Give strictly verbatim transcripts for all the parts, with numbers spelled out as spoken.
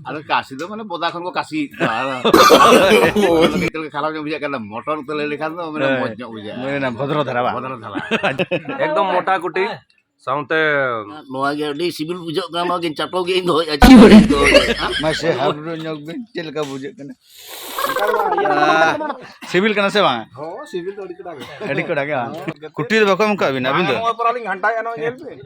ᱟᱫᱚ ᱠᱟᱥᱤ ᱫᱚ ᱢᱟᱱᱮ ᱵᱚᱫᱟ ᱠᱷᱚᱱ ᱠᱚ ᱠᱟᱥᱤᱭᱮᱫ ᱠᱚᱣᱟ᱾ ᱟᱫᱚ ᱪᱮᱫ ᱞᱮᱠᱟ ᱠᱷᱟᱨᱟᱯ ᱧᱚᱜ ᱵᱩᱡᱷᱟᱹᱜ ᱠᱟᱱᱟ, ᱢᱚᱴᱚᱨ ᱩᱛᱟᱹᱨ ᱞᱟᱹᱭ ᱞᱮᱠᱷᱟᱱ ᱫᱚ ᱢᱟᱱᱮ ᱦᱮᱸ᱾ ᱢᱚᱡᱽ ᱧᱚᱜ ᱵᱩᱡᱷᱟᱹᱜᱼᱟ᱾ ᱢᱟᱱᱮ ᱵᱷᱚᱫᱨᱚ ᱫᱷᱟᱨᱟ ᱵᱟᱝ? ᱵᱷᱚᱫᱨᱚ ᱫᱷᱟᱨᱟ᱾ ᱮᱠᱫᱚᱢ ᱢᱚᱴᱟ ᱠᱩᱴᱤ ᱥᱟᱶᱛᱮ ᱱᱚᱣᱟ ᱜᱮ ᱟᱹᱰᱤ ᱥᱤᱵᱤᱞ ᱵᱩᱡᱷᱟᱹᱜ ᱠᱟᱱᱟ, ᱱᱚᱣᱟ ᱜᱮ ᱪᱟᱴᱚ ᱜᱮ ᱤᱧ ᱫᱚᱦᱚᱭᱟ᱾ ᱢᱟᱥᱮ ᱦᱟᱵᱲᱩ ᱧᱚᱜ ᱵᱤᱱ, ᱪᱮᱫ ᱞᱮᱠᱟ ᱵᱩᱡᱷᱟᱹᱜ ᱠᱟᱱᱟ? ᱥᱤᱵᱤᱞ ᱠᱟᱱᱟ ᱥᱮ ᱵᱟᱝ? ᱦᱚᱸ, ᱥᱤᱵᱤᱞ ᱫᱚ ᱟᱹᱰᱤ ᱠᱟᱰᱟ ᱜᱮ᱾ ᱟᱹᱰᱤ ᱠᱟᱰᱟ ᱜᱮ ᱵᱟᱝ? ᱠᱩᱴᱤ ᱫᱚ ᱵᱟᱠᱚ ᱮᱢ ᱠᱟᱜ ᱵᱤᱱᱟ ᱟᱹᱵᱤᱱ ᱫᱚ? ᱱᱚᱜᱼᱚᱭ ᱯᱚᱨᱟ ᱞᱤᱧ ᱜᱷᱟᱱᱴᱟᱭᱮᱫᱼᱟ, ᱱᱚᱜᱼᱚᱭ ᱧᱮᱞ ᱵᱤᱱ᱾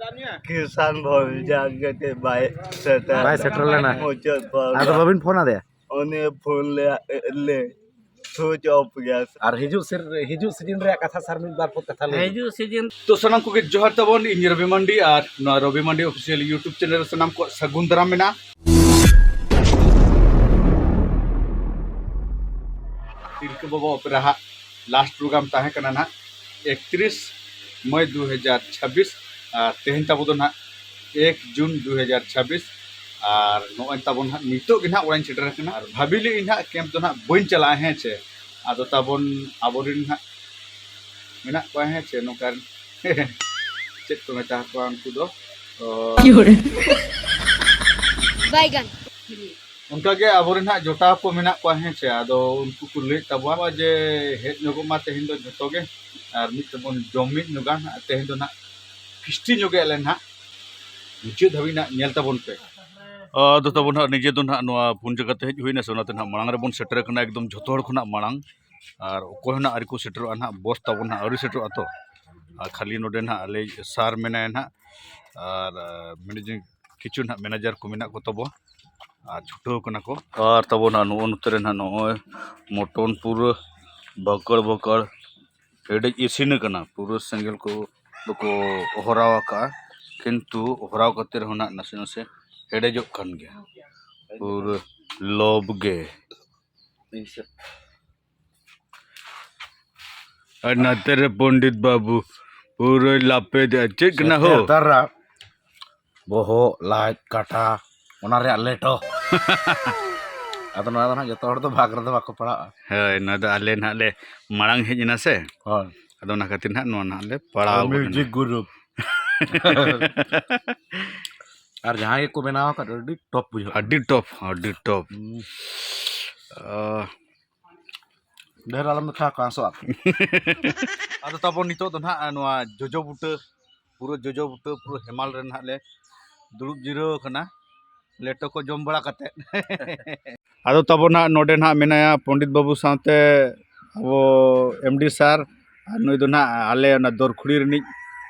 ᱠᱤᱥᱟᱱ ᱵᱷᱚᱵᱤᱡᱟ ᱜᱮ ᱵᱟᱭ ᱥᱮᱴᱮᱨ ᱵᱟᱭ ᱥᱮᱴᱮᱨ ᱞᱮᱱᱟ᱾ ᱢᱩᱪᱟᱹᱫ ᱯᱚᱨ᱾ ᱟᱫᱚ ᱵᱟᱵᱤᱱ ᱯᱷᱳᱱ ᱟᱫᱮᱭᱟ? ᱩᱱᱤ ᱯᱷᱳᱱ ᱞᱮ, ᱞᱮ ᱥᱩᱭᱤᱪ ᱚᱯᱷ ᱜᱮᱭᱟ᱾ ᱟᱨ ᱦᱤᱡᱩᱜ ᱥᱮᱨ-, ᱦᱤᱡᱩᱜ ᱥᱤᱡᱤᱱ ᱨᱮᱭᱟᱜ ᱠᱟᱛᱷᱟ ᱥᱟᱨ ᱢᱤᱫ ᱵᱟᱨ ᱯᱚᱫ ᱠᱟᱛᱷᱟ ᱞᱟᱹᱭ ᱵᱤᱱ᱾ ᱦᱤᱡᱩᱜ ᱥᱤᱡᱤᱱ ᱛᱚ ᱥᱟᱱᱟᱢ ᱠᱚᱜᱮ ᱡᱚᱦᱟᱨ ᱛᱟᱵᱚᱱ, ᱤᱧ ᱨᱚᱵᱤ ᱢᱟᱱᱰᱤ ᱟᱨ ᱱᱚᱣᱟ ᱨᱚᱵᱤ ᱢᱟᱱᱰᱤ ᱚᱯᱷᱤᱥᱤᱭᱟᱞ YouTube ᱪᱮᱱᱮᱞ ᱨᱮ ᱥᱟᱱᱟᱢ ᱠᱚᱣᱟᱜ ᱥᱟᱹᱜᱩᱱ ᱫᱟᱨᱟᱢ ᱢᱮᱱᱟᱜᱼᱟ᱾ ᱛᱤᱞᱠᱟᱹ ᱵᱟᱵᱟ ᱚᱯᱮᱨᱟ ᱦᱟᱸᱜ ᱞᱟᱥᱴ ᱯᱨᱳᱜᱨᱟᱢ ᱛᱟᱦᱮᱸ ᱠᱟᱱᱟ ᱱᱟᱦᱟᱜ ᱮᱠᱛᱨᱤᱥ ᱢᱟᱹᱭ ᱫᱩ ᱦᱟᱡᱟᱨ ᱪᱷᱟᱵᱵᱤᱥ, ᱟᱨ ᱛᱮᱦᱮᱧ ᱛᱟᱵᱚ ᱫᱚ ᱱᱟᱦᱟᱜ ᱮᱠ ᱡᱩᱱ ᱫᱩ ᱦᱟᱡᱟᱨ ᱪᱷᱟᱵᱵᱤᱥ, ᱟᱨ ᱱᱚᱜᱼᱚᱭ ᱛᱟᱵᱚᱱ ᱱᱟᱦᱟᱜ ᱱᱤᱛᱚᱜ ᱜᱮ ᱱᱟᱦᱟᱜ ᱚᱲᱟᱜ ᱤᱧ ᱥᱮᱴᱮᱨ ᱟᱠᱟᱱᱟ᱾ ᱟᱨ ᱵᱷᱟᱵᱤ ᱞᱮᱫ ᱟᱹᱧ ᱱᱟᱦᱟᱜ ᱠᱮᱢᱯ ᱫᱚ ᱱᱟᱦᱟᱜ ᱵᱟᱹᱧ ᱪᱟᱞᱟᱜᱼᱟ, ᱦᱮᱸ ᱪᱮ? ᱟᱫᱚ ᱛᱟᱵᱚᱱ ᱟᱵᱚᱨᱮᱱ ᱱᱟᱦᱟᱜ ᱢᱮᱱᱟᱜ ᱠᱚᱣᱟ, ᱦᱮᱸ ᱪᱮ, ᱱᱚᱝᱠᱟᱱ ᱪᱮᱫ ᱠᱚ ᱢᱮᱛᱟ ᱠᱚᱣᱟ ᱩᱱᱠᱩ ᱫᱚ, ᱚ, ᱵᱟᱭᱜᱟᱱ᱾ ᱚᱱᱠᱟᱜᱮ ᱟᱵᱚᱨᱮᱱ ᱦᱟᱸᱜ ᱡᱚᱴᱟᱣ ᱠᱚ ᱢᱮᱱᱟᱜ ᱠᱚᱣᱟ, ᱦᱮᱸ ᱪᱮ, ᱟᱫᱚ ᱩᱱᱠᱩ ᱠᱚ ᱞᱟᱹᱭᱮᱫ ᱛᱟᱵᱚᱱᱟ ᱡᱮ ᱦᱮᱡ ᱧᱚᱜᱚᱜ ᱢᱟ ᱛᱮᱦᱮᱧ ᱫᱚ ᱡᱚᱛᱚ ᱜᱮ, ᱟᱨ ᱢᱤᱫ ᱛᱮᱵᱚᱱ ᱡᱚᱢ ᱢᱤᱫ ᱧᱚᱜᱟ᱾ ᱛᱮᱦᱮᱧ ᱫᱚ ᱱᱟᱦᱟᱜ ᱯᱷᱤᱥᱴᱤ ᱧᱚᱜᱮᱫ ᱞᱮ ᱱᱟᱦᱟᱜ, ᱢᱩᱪᱟᱹᱫ ᱫᱷᱟᱹᱵᱤᱡ ᱱᱟᱦᱟᱜ ᱧᱮᱞ ᱛᱟᱵᱚᱱ ᱯᱮ᱾ ᱟᱫᱚ ᱛᱟᱵᱚᱱ ᱦᱟᱸᱜ ᱱᱤᱡᱮ ᱫᱚ ᱱᱟᱦᱟᱜ ᱱᱚᱣᱟ ᱯᱩᱱ ᱡᱟᱭᱜᱟ ᱛᱮ ᱦᱮᱡ ᱦᱩᱭᱱᱟ ᱥᱮ, ᱚᱱᱟᱛᱮ ᱱᱟᱦᱟᱜ ᱢᱟᱲᱟᱝ ᱨᱮᱵᱚᱱ ᱥᱮᱴᱮᱨ ᱟᱠᱟᱱᱟ ᱮᱠᱫᱚᱢ ᱡᱷᱚᱛᱚ ᱦᱚᱲ ᱠᱷᱚᱱᱟᱜ ᱢᱟᱲᱟᱝ᱾ ᱟᱨ ᱚᱠᱚᱭ ᱦᱚᱸ ᱱᱟᱦᱟᱜ ᱟᱹᱣᱨᱤ ᱠᱚ ᱥᱮᱴᱮᱨᱚᱜᱼᱟ ᱱᱟᱦᱟᱜ, ᱵᱚᱥ ᱛᱟᱵᱚᱱ ᱱᱟᱦᱟᱜ ᱟᱹᱣᱨᱤ ᱥᱮᱴᱮᱨᱚᱜᱼᱟ ᱛᱚ᱾ ᱟᱨ ᱠᱷᱟᱹᱞᱤ ᱱᱚᱰᱮ ᱱᱟᱦᱟᱜ ᱟᱞᱮ ᱥᱟᱨ ᱢᱮᱱᱟᱭᱟ ᱱᱟᱦᱟᱜ, ᱟᱨ, ᱟᱨ, ᱢᱮᱱᱮᱡᱤᱝ ᱠᱤᱪᱷᱩ ᱱᱟᱦᱟᱜ ᱢᱮᱱᱮᱡᱟᱨ ᱠᱚ ᱢᱮᱱᱟᱜ ᱠᱚ ᱛᱟᱵᱚᱣᱟ, ᱟᱨ ᱪᱷᱩᱴᱟᱹᱣ ᱠᱟᱱᱟ ᱠᱚ᱾ ᱟᱨ ᱛᱟᱵᱚ ᱱᱟᱦᱟᱜ ᱱᱚᱜᱼᱚ ᱱᱚᱛᱮ ᱨᱮ ᱱᱟᱦᱟᱜ ᱱᱚᱜᱼᱚᱭ ᱢᱚᱴᱚᱱ ᱯᱩᱨᱟᱹ ᱵᱟᱹᱠᱟᱹᱲ ᱵᱟᱹᱠᱟᱹᱲ ᱦᱮᱰᱮᱡ ᱤᱥᱤᱱ ᱟᱠᱟᱱᱟ, ᱯᱩᱨᱟᱹ ᱥᱮᱸᱜᱮᱞ ᱠᱚ ᱫᱚᱠᱚ ᱚᱦᱚᱨᱟᱣ ᱟᱠᱟᱜᱼᱟ, ᱠᱤᱱᱛᱩ ᱚᱦᱚᱨᱟᱣ ᱠᱟᱛᱮ ᱨᱮᱦᱚᱸ ᱱᱟᱦᱟᱜ ᱱᱟᱥᱮ ᱱᱟᱥᱮ ᱦᱮᱰᱮᱡᱚᱜ ᱠᱟᱱ ᱜᱮᱭᱟ᱾ ᱯᱩᱨᱟᱹ ᱞᱚᱵ ᱜᱮ᱾ ᱟᱨ ᱱᱟᱛᱮ ᱨᱮ ᱯᱚᱱᱰᱤᱛ ᱵᱟᱹᱵᱩ ᱯᱩᱨᱟᱹᱭ ᱞᱟᱯᱮᱫᱮᱜᱼᱟ᱾ ᱪᱮᱫ ᱠᱟᱱᱟ ᱦᱳ? ᱥᱮᱛᱮᱨ ᱛᱟᱨᱟ, ᱵᱚᱦᱚᱜ, ᱞᱟᱡ, ᱠᱟᱴᱟ, ᱚᱱᱟ ᱨᱮᱭᱟᱜ ᱞᱮᱴᱚ᱾ ᱟᱫᱚ ᱱᱚᱣᱟ ᱫᱚ ᱱᱟᱦᱟᱜ ᱡᱚᱛᱚ ᱦᱚᱲ ᱫᱚ ᱵᱷᱟᱜᱽ ᱨᱮᱫᱚ ᱵᱟᱠᱚ ᱯᱟᱲᱟᱜᱼᱟ᱾ ᱦᱳᱭ, ᱱᱚᱣᱟ ᱫᱚ ᱟᱞᱮ ᱱᱟᱦᱟᱜ ᱞᱮ ᱢᱟᱲᱟᱝ ᱦᱮᱡ ᱮᱱᱟ ᱥᱮ᱾ ᱦᱳᱭ᱾ ᱟᱫᱚ ᱚᱱᱟ ᱠᱷᱟᱹᱛᱤᱨ ᱱᱟᱦᱟᱜ ᱱᱚᱣᱟ ᱱᱟᱦᱟᱜ ᱞᱮ ᱯᱟᱲᱟᱣ ᱟᱨ ᱠᱟᱱᱟ᱾ ᱢᱤᱣᱡᱤᱠ ᱜᱩᱨᱩ᱾ ᱟᱨ ᱡᱟᱦᱟᱸᱭ ᱜᱮᱠᱚ ᱵᱮᱱᱟᱣ ᱟᱠᱟᱫ, ᱟᱹᱰᱤ ᱴᱚᱯ ᱵᱩᱡᱷᱟᱹᱜᱼᱟ᱾ ᱟᱹᱰᱤ ᱴᱚᱯ, ᱟᱹᱰᱤ ᱴᱚᱯ᱾ ᱦᱩᱸ᱾ ᱟᱦ᱾ ᱰᱷᱮᱨ ᱟᱞᱚᱢ ᱢᱮᱛᱟ ᱠᱚᱣᱟ, ᱟᱸᱥᱚᱜ ᱟᱠᱚ᱾ ᱟᱫᱚ ᱛᱟᱵᱚᱱ ᱱᱤᱛᱚᱜ ᱫᱚ ᱱᱟᱦᱟᱜ ᱱᱚᱣᱟ ᱡᱚᱡᱚ ᱵᱩᱴᱟᱹ, ᱯᱩᱨᱟᱹ ᱡᱚᱡᱚ ᱵᱩᱴᱟᱹ, ᱯᱩᱨᱟᱹ ᱦᱮᱢᱟᱞ ᱨᱮ ᱱᱟᱦᱟᱜ ᱞᱮ ᱫᱩᱲᱩᱵ ᱡᱤᱨᱟᱹᱣ ᱟᱠᱟᱱᱟ, ᱞᱮᱴᱚ ᱠᱚ ᱡᱚᱢ ᱵᱟᱲᱟ ᱠᱟᱛᱮᱫ᱾ ᱟᱫᱚ ᱛᱟᱵᱚᱱ ᱱᱟᱦᱟᱜ ᱱᱚᱰᱮ ᱱᱟᱦᱟᱜ ᱢᱮᱱᱟᱭᱟ ᱯᱚᱱᱰᱤᱛ ᱵᱟᱹᱵᱩ ᱥᱟᱶᱛᱮ ᱟᱵᱚ ᱮᱢ ᱰᱤ ᱥᱟᱨ, ᱟᱨ ᱱᱩᱭ ᱫᱚ ᱱᱟᱦᱟᱜ ᱟᱞᱮ ᱚᱱᱟ ᱫᱚᱨᱠᱷᱩᱲᱤ ᱨᱤᱱᱤᱡ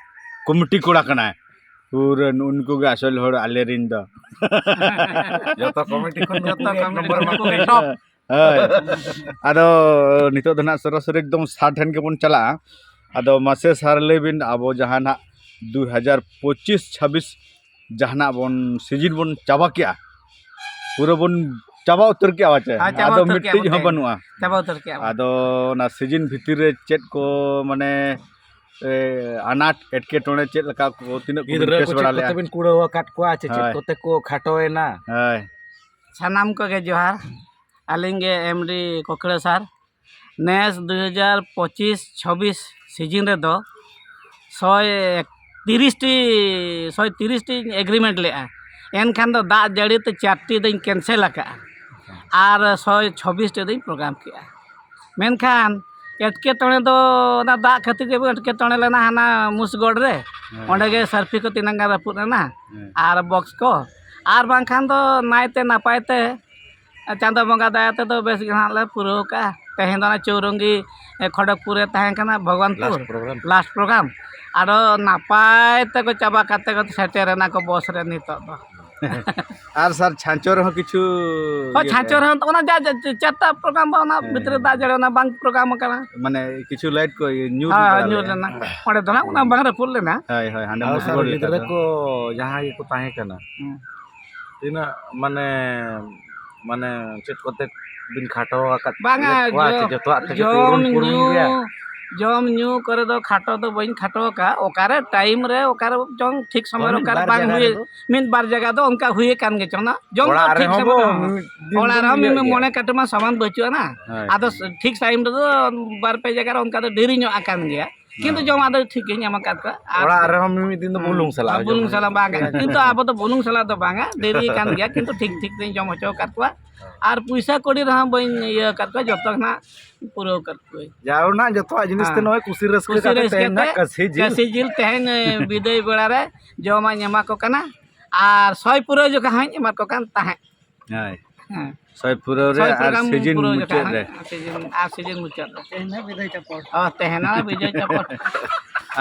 ᱠᱚᱢᱤᱴᱤ ᱠᱚᱲᱟ ᱠᱟᱱᱟᱭ᱾ ᱯᱩᱨᱟᱹ ᱱᱩᱜᱼᱩ ᱱᱩᱠᱩ ᱜᱮ ᱟᱥᱚᱞ ᱦᱚᱲ ᱟᱞᱮ ᱨᱤᱱ ᱫᱚ᱾ ᱡᱚᱛᱚ ᱠᱚᱢᱤᱴᱤ ᱠᱷᱚᱱ ᱡᱚᱛᱚ ᱱᱩᱠᱩ ᱜᱮ ᱮᱠ ᱠᱚᱢᱤᱴᱤ ᱱᱚᱢᱵᱚᱨ ᱠᱷᱚᱱ ᱢᱟ ᱱᱩᱠᱩ ᱜᱮ ᱠᱚᱢᱤᱴᱤ᱾ ᱴᱚᱯ᱾ ᱦᱳᱭ᱾ ᱟᱫᱚ ᱱᱤᱛᱚᱜ ᱫᱚ ᱱᱟᱦᱟᱜ ᱥᱚᱨᱟᱥᱚᱨᱤ ᱮᱠᱫᱚᱢ ᱥᱟᱨ ᱴᱷᱮᱱ ᱜᱮᱵᱚᱱ ᱪᱟᱞᱟᱜᱼᱟ᱾ ᱟᱫᱚ ᱢᱟᱥᱮ ᱥᱟᱨ ᱞᱟᱹᱭ ᱵᱤᱱ, ᱟᱵᱚ ᱡᱟᱦᱟᱸ ᱱᱟᱦᱟᱜ ᱫᱩ ᱦᱟᱡᱟᱨ ᱯᱚᱸᱪᱤᱥ ᱪᱷᱟᱵᱵᱤᱥ ᱡᱟᱦᱟᱱᱟᱜ ᱵᱚᱱ ᱥᱤᱡᱤᱱ ᱵᱚᱱ ᱪᱟᱵᱟ ᱠᱮᱜᱼᱟ, ᱯᱩᱨᱟᱹ ᱵᱚᱱ ᱪᱟᱵᱟ ᱩᱛᱟᱹᱨ ᱠᱮᱜᱼᱟ ᱯᱟᱪᱮ᱾ ᱦᱮᱸ, ᱪᱟᱵᱟ ᱟᱫᱚ ᱩᱛᱟᱹᱨ ᱠᱮᱜᱼᱟ ᱢᱤᱫᱴᱤᱡ ᱵᱚᱱ ᱦᱚᱸ ᱛᱮᱦᱮᱧ᱾ ᱵᱟᱹᱱᱩᱜᱼᱟ᱾ ᱪᱟᱵᱟ ᱩᱛᱟᱹᱨ ᱠᱮᱜᱼᱟ ᱵᱚᱱ᱾ ᱟᱫᱚ ᱚᱱᱟ ᱥᱤᱡᱤᱱ ᱵᱷᱤᱛᱤᱨ ᱨᱮ ᱪᱮᱫ ᱠᱚ ᱢᱟᱱᱮ, ᱮ, ᱟᱱᱟᱴ ᱮᱴᱠᱮᱴᱚᱬᱮ ᱪᱮᱫ ᱞᱮᱠᱟ ᱠᱚ ᱛᱤᱱᱟᱹᱜ ᱠᱚ ᱵᱤᱱ ᱜᱤᱫᱽᱨᱟᱹ ᱯᱷᱮᱥ ᱠᱚ ᱵᱟᱲᱟ ᱪᱮᱫ ᱞᱮᱜᱼᱟ? ᱠᱚᱛᱮ ᱵᱤᱱ ᱠᱩᱲᱟᱹᱣ ᱟᱠᱟᱫ ᱠᱚᱣᱟ ᱪᱮ ᱪᱮᱫ ᱦᱳᱭ᱾ ᱠᱚᱛᱮ ᱠᱚ ᱠᱷᱟᱴᱚᱭᱮᱱᱟ? ᱦᱳᱭ᱾ ᱥᱟᱱᱟᱢ ᱠᱚᱜᱮ ᱡᱚᱦᱟᱨ᱾ ᱟᱹᱞᱤᱧ ᱜᱮ ᱮᱢ ᱰᱤ ᱠᱚᱠᱲᱟᱹ ᱥᱟᱨ᱾ ᱱᱮᱥ ᱫᱩ ᱦᱟᱡᱟᱨ ᱯᱚᱸᱪᱤᱥ ᱪᱷᱟᱵᱵᱤᱥ ᱥᱤᱡᱤᱱ ᱨᱮᱫᱚ ᱥᱚᱭ ᱛᱤᱨᱤᱥ ᱴᱤ, ᱥᱚᱭ ᱛᱤᱨᱤᱥ ᱴᱤ ᱮᱜᱽᱨᱤᱢᱮᱱᱴ ᱞᱮᱜᱼᱟ᱾ ᱮᱱᱠᱷᱟᱱ ᱫᱚ ᱫᱟᱜ ᱡᱟᱹᱲᱤ ᱛᱮ ᱪᱟᱨ ᱴᱤ ᱫᱚᱧ ᱠᱮᱱᱥᱮᱞ ᱟᱠᱟᱜᱼᱟ᱾ ᱟᱨ ᱥᱚᱭ ᱪᱷᱟᱵᱵᱤᱥ ᱴᱤ ᱫᱚᱧ ᱯᱨᱳᱜᱨᱟᱢ ᱠᱮᱜᱼᱟ᱾ ᱢᱮᱱᱠᱷᱟᱱ ᱮᱴᱠᱮᱴᱚᱬᱮ ᱫᱚ ᱚᱱᱟ ᱫᱟᱜ ᱠᱷᱟᱹᱛᱤᱨ ᱜᱮ ᱮᱴᱠᱮᱴᱚᱬᱮ ᱞᱮᱱᱟ ᱦᱟᱱᱟ ᱢᱩᱥᱜᱚᱲ ᱨᱮ᱾ ᱦᱮᱸ᱾ ᱚᱸᱰᱮ ᱜᱮ ᱥᱟᱨᱯᱷᱤ ᱠᱚ ᱛᱤᱱᱟᱹᱝ ᱜᱟᱱ ᱨᱟᱹᱯᱩᱫ ᱮᱱᱟ᱾ ᱦᱮᱸ᱾ ᱟᱨ ᱵᱚᱠᱥ ᱠᱚ᱾ ᱟᱨ ᱵᱟᱝᱠᱷᱟᱱ ᱫᱚ ᱱᱟᱭᱛᱮ ᱱᱟᱯᱟᱭ ᱛᱮ ᱪᱟᱸᱫᱚ ᱵᱚᱸᱜᱟ ᱫᱟᱭᱟ ᱛᱮᱫᱚ ᱵᱮᱥ ᱜᱮ ᱦᱟᱸᱜ ᱞᱮ ᱯᱩᱨᱟᱹᱣ ᱠᱟᱜᱼᱟ᱾ ᱛᱮᱦᱮᱧ ᱫᱚ ᱚᱱᱟ ᱪᱳᱣᱨᱚᱝᱜᱤ, ᱮ, ᱠᱷᱚᱲᱚᱜᱽᱯᱩᱨ ᱨᱮ ᱛᱟᱦᱮᱸ ᱠᱟᱱᱟ, Bhagwanpur. Last programme. Last programme. ᱟᱫᱚ ᱱᱟᱯᱟᱭ ᱛᱮᱠᱚ ᱪᱟᱵᱟ ᱠᱟᱛᱮ ᱠᱚ ᱥᱮᱴᱮᱨᱮᱱᱟ ᱠᱚ ᱵᱚᱥ ᱨᱮ ᱱᱤᱛᱚᱜ ᱫᱚ᱾ ᱟᱨ ᱥᱟᱨ, ᱪᱷᱟᱸᱪᱚ ᱨᱮᱦᱚᱸ ᱠᱤᱪᱷᱩ ᱦᱳᱭ, ᱤᱭᱟᱹ ᱪᱷᱟᱸᱪᱚ ᱛᱟᱦᱮᱸ᱾ ᱨᱮᱦᱚᱸ ᱚᱱᱟ ᱡᱟ, ᱡᱟ, ᱪᱟᱨᱴᱟ ᱯᱨᱳᱜᱨᱟᱢ ᱫᱚ ᱚᱱᱟ ᱦᱮᱸ, ᱵᱷᱤᱛᱨᱤ ᱦᱮᱸ, ᱫᱟᱜ ᱦᱮᱸ᱾ ᱡᱟᱹᱲᱤ ᱚᱱᱟ ᱵᱟᱝ ᱯᱨᱳᱜᱨᱟᱢ ᱟᱠᱟᱱᱟ᱾ ᱢᱟᱱᱮ ᱠᱤᱪᱷᱩ ᱞᱟᱭᱤᱴ ᱠᱚ ᱤᱭᱟᱹ ᱧᱩᱨ ᱦᱳᱭ, ᱵᱟᱲᱟ ᱧᱩᱨ ᱞᱮᱱᱟ᱾ ᱞᱮᱱᱟ᱾ ᱚᱸᱰᱮ ᱫᱚ ᱱᱟᱜ ᱚᱱᱟ ᱵᱟᱝ ᱨᱟᱹᱯᱩᱫ ᱞᱮᱱᱟ᱾ ᱦᱳᱭ, ᱦᱳᱭ, ᱦᱟᱸᱰᱮ ᱟᱨ ᱥᱟᱨ, ᱢᱩᱥᱜᱚᱲ ᱞᱮᱠᱟ ᱜᱤᱫᱽᱨᱟᱹ ᱫᱚ᱾ ᱠᱚ ᱡᱟᱦᱟᱸᱭ ᱜᱮᱠᱚ ᱛᱟᱦᱮᱸ ᱠᱟᱱᱟ, ᱦᱩᱸ᱾ ᱛᱤᱱᱟᱹᱜ ᱢᱟᱱᱮ, ᱢᱟᱱᱮ ᱪᱮᱫ ᱠᱚᱛᱮ ᱵᱤᱱ ᱠᱷᱟᱴᱚ ᱟᱠᱟᱫ ᱵᱟᱝᱟ, ᱞᱮᱫ ᱠᱚᱣᱟ? ᱪᱮ ᱡᱚ-, ᱡᱚᱛᱚᱣᱟᱜ ᱛᱮᱜᱮ ᱡᱚᱢ ᱯᱩᱨᱩᱱ, ᱯᱩᱨᱩᱱ ᱧᱩ, ᱜᱮᱭᱟ? ᱡᱚᱢ ᱧᱩ ᱠᱚᱨᱮ ᱫᱚ ᱠᱷᱟᱴᱚ ᱫᱚ ᱵᱟᱹᱧ ᱠᱷᱟᱴᱚ ᱟᱠᱟᱫᱼᱟ᱾ ᱚᱠᱟᱨᱮ ᱴᱟᱭᱤᱢ ᱨᱮ, ᱚᱠᱟᱨᱮ ᱪᱚᱝ ᱴᱷᱤᱠ ᱥᱚᱢᱚᱭ ᱨᱮ ᱢᱤᱫ ᱚᱠᱟᱨᱮ ᱵᱟᱨ ᱵᱟᱝ ᱡᱟᱭᱜᱟ ᱦᱩᱭ, ᱨᱮᱫᱚ᱾ ᱢᱤᱫ ᱵᱟᱨ ᱡᱟᱭᱜᱟ ᱫᱚ ᱚᱱᱠᱟ ᱦᱩᱭ ᱟᱠᱟᱱ ᱜᱮ ᱪᱚᱝ ᱱᱟ᱾ ᱡᱚᱢ ᱫᱚ ᱚᱲᱟᱜ ᱴᱷᱤᱠ ᱨᱮᱦᱚᱸ ᱥᱚᱢᱚᱭ ᱵᱚ ᱨᱮ᱾ ᱢᱤᱫ ᱫᱤᱱ ᱚᱲᱟᱜ ᱫᱤᱱ ᱨᱮᱦᱚᱸ ᱢᱤᱫ ᱤᱭᱟᱹᱜ ᱢᱤᱫ ᱜᱮᱭᱟ᱾ ᱢᱚᱬᱮ ᱠᱟᱹᱴᱩᱵ ᱢᱟ ᱥᱚᱢᱟᱱ ᱵᱟᱹᱪᱩᱜᱼᱟ ᱱᱟ᱾ ᱦᱳᱭ᱾ ᱟᱫᱚ ᱴᱷᱤᱠ ᱴᱟᱭᱤᱢ ᱨᱮᱫᱚ ᱵᱟᱨ ᱯᱮ ᱡᱟᱭᱜᱟ ᱨᱮ ᱚᱱᱠᱟ ᱫᱚ ᱰᱮᱨᱤ ᱧᱚᱜ ᱟᱠᱟᱱ ᱜᱮᱭᱟ᱾ ᱠᱤᱱᱛᱩ ᱡᱚᱢᱟᱜ ᱫᱚ ᱴᱷᱤᱠ ᱜᱤᱧ ᱮᱢ ᱟᱠᱟᱫ ᱠᱚᱣᱟ᱾ ᱟᱨ ᱚᱲᱟᱜ ᱨᱮᱦᱚᱸ ᱢᱤᱢᱤᱫ ᱫᱤᱱ ᱫᱚ ᱵᱩᱞᱩᱝ ᱥᱟᱞᱟᱜ ᱵᱩᱞᱩᱝ ᱦᱤᱡᱩᱜ ᱥᱟᱞᱟᱜ ᱵᱟᱝ ᱠᱟᱱᱟ, ᱠᱤᱱᱛᱩ ᱟᱵᱚ ᱫᱚ ᱵᱩᱞᱩᱝ ᱥᱟᱞᱟᱜ ᱫᱚ ᱵᱟᱝᱟ, ᱰᱮᱨᱤ ᱟᱠᱟᱱ ᱜᱮᱭᱟ, ᱠᱤᱱᱛᱩ ᱴᱷᱤᱠ ᱴᱷᱤᱠ ᱛᱤᱧ ᱡᱚᱢ ᱦᱚᱪᱚ ᱟᱠᱟᱫ ᱠᱚᱣᱟ᱾ ᱟᱨ ᱯᱩᱭᱥᱟᱹ ᱠᱩᱲᱤ ᱨᱮᱦᱚᱸ ᱵᱟᱹᱧ ᱤᱭᱟᱹ ᱟᱠᱟᱫ ᱠᱚᱣᱟ, ᱡᱚᱛᱚ ᱱᱟᱜ ᱯᱩᱨᱟᱹᱣ ᱟᱠᱟᱫ ᱠᱚᱣᱟᱹᱧ᱾ ᱡᱟᱣ ᱱᱟᱜ ᱡᱚᱛᱚᱣᱟᱜ ᱡᱤᱱᱤᱥ ᱛᱮ ᱦᱮᱸ᱾ ᱱᱚᱜᱼᱚᱭ ᱠᱩᱥᱤ ᱨᱟᱹᱥᱠᱟᱹ ᱠᱩᱥᱤ ᱠᱟᱛᱮ ᱨᱟᱹᱥᱠᱟᱹ ᱛᱮᱦᱮᱧ ᱱᱟᱜ ᱛᱮ ᱠᱟᱹᱥᱤ ᱡᱤᱞ᱾ ᱠᱟᱹᱥᱤ ᱡᱤᱞ ᱛᱮᱦᱮᱧ, ᱮ, ᱵᱤᱫᱟᱹᱭ ᱵᱮᱲᱟ ᱨᱮ ᱡᱚᱢᱟᱜ ᱤᱧ ᱮᱢᱟ ᱠᱚ ᱠᱟᱱᱟ᱾ ᱟᱨ ᱥᱚᱭ ᱯᱩᱨᱟᱹᱣ ᱡᱚᱠᱷᱟ ᱦᱚᱸᱧ ᱮᱢᱟ ᱠᱚ ᱠᱟᱱ ᱛᱟᱦᱮᱸᱫ᱾ ᱦᱳᱭ᱾ ᱦᱮᱸ᱾ ᱥᱚᱭ ᱯᱩᱨᱟᱹᱣ ᱨᱮ ᱥᱚᱭ ᱟᱨ ᱯᱨᱳᱜᱨᱟᱢ ᱥᱤᱡᱤᱱ ᱯᱩᱨᱟᱹᱣ ᱢᱩᱪᱟᱹᱫ ᱡᱚᱠᱷᱟ ᱨᱮ᱾ ᱦᱚᱸ, ᱥᱤᱡᱤᱱ, ᱟᱨ ᱥᱤᱡᱤᱱ ᱢᱩᱪᱟᱹᱫ ᱨᱮ᱾ ᱛᱮᱦᱮᱧ ᱦᱟᱸᱜ ᱵᱤᱫᱟᱹᱭ ᱪᱟᱯᱚᱲ᱾ ᱚ, ᱛᱮᱦᱮᱧ ᱦᱟᱸᱜ ᱵᱤᱡᱚᱭ ᱪᱟᱯᱚᱲ᱾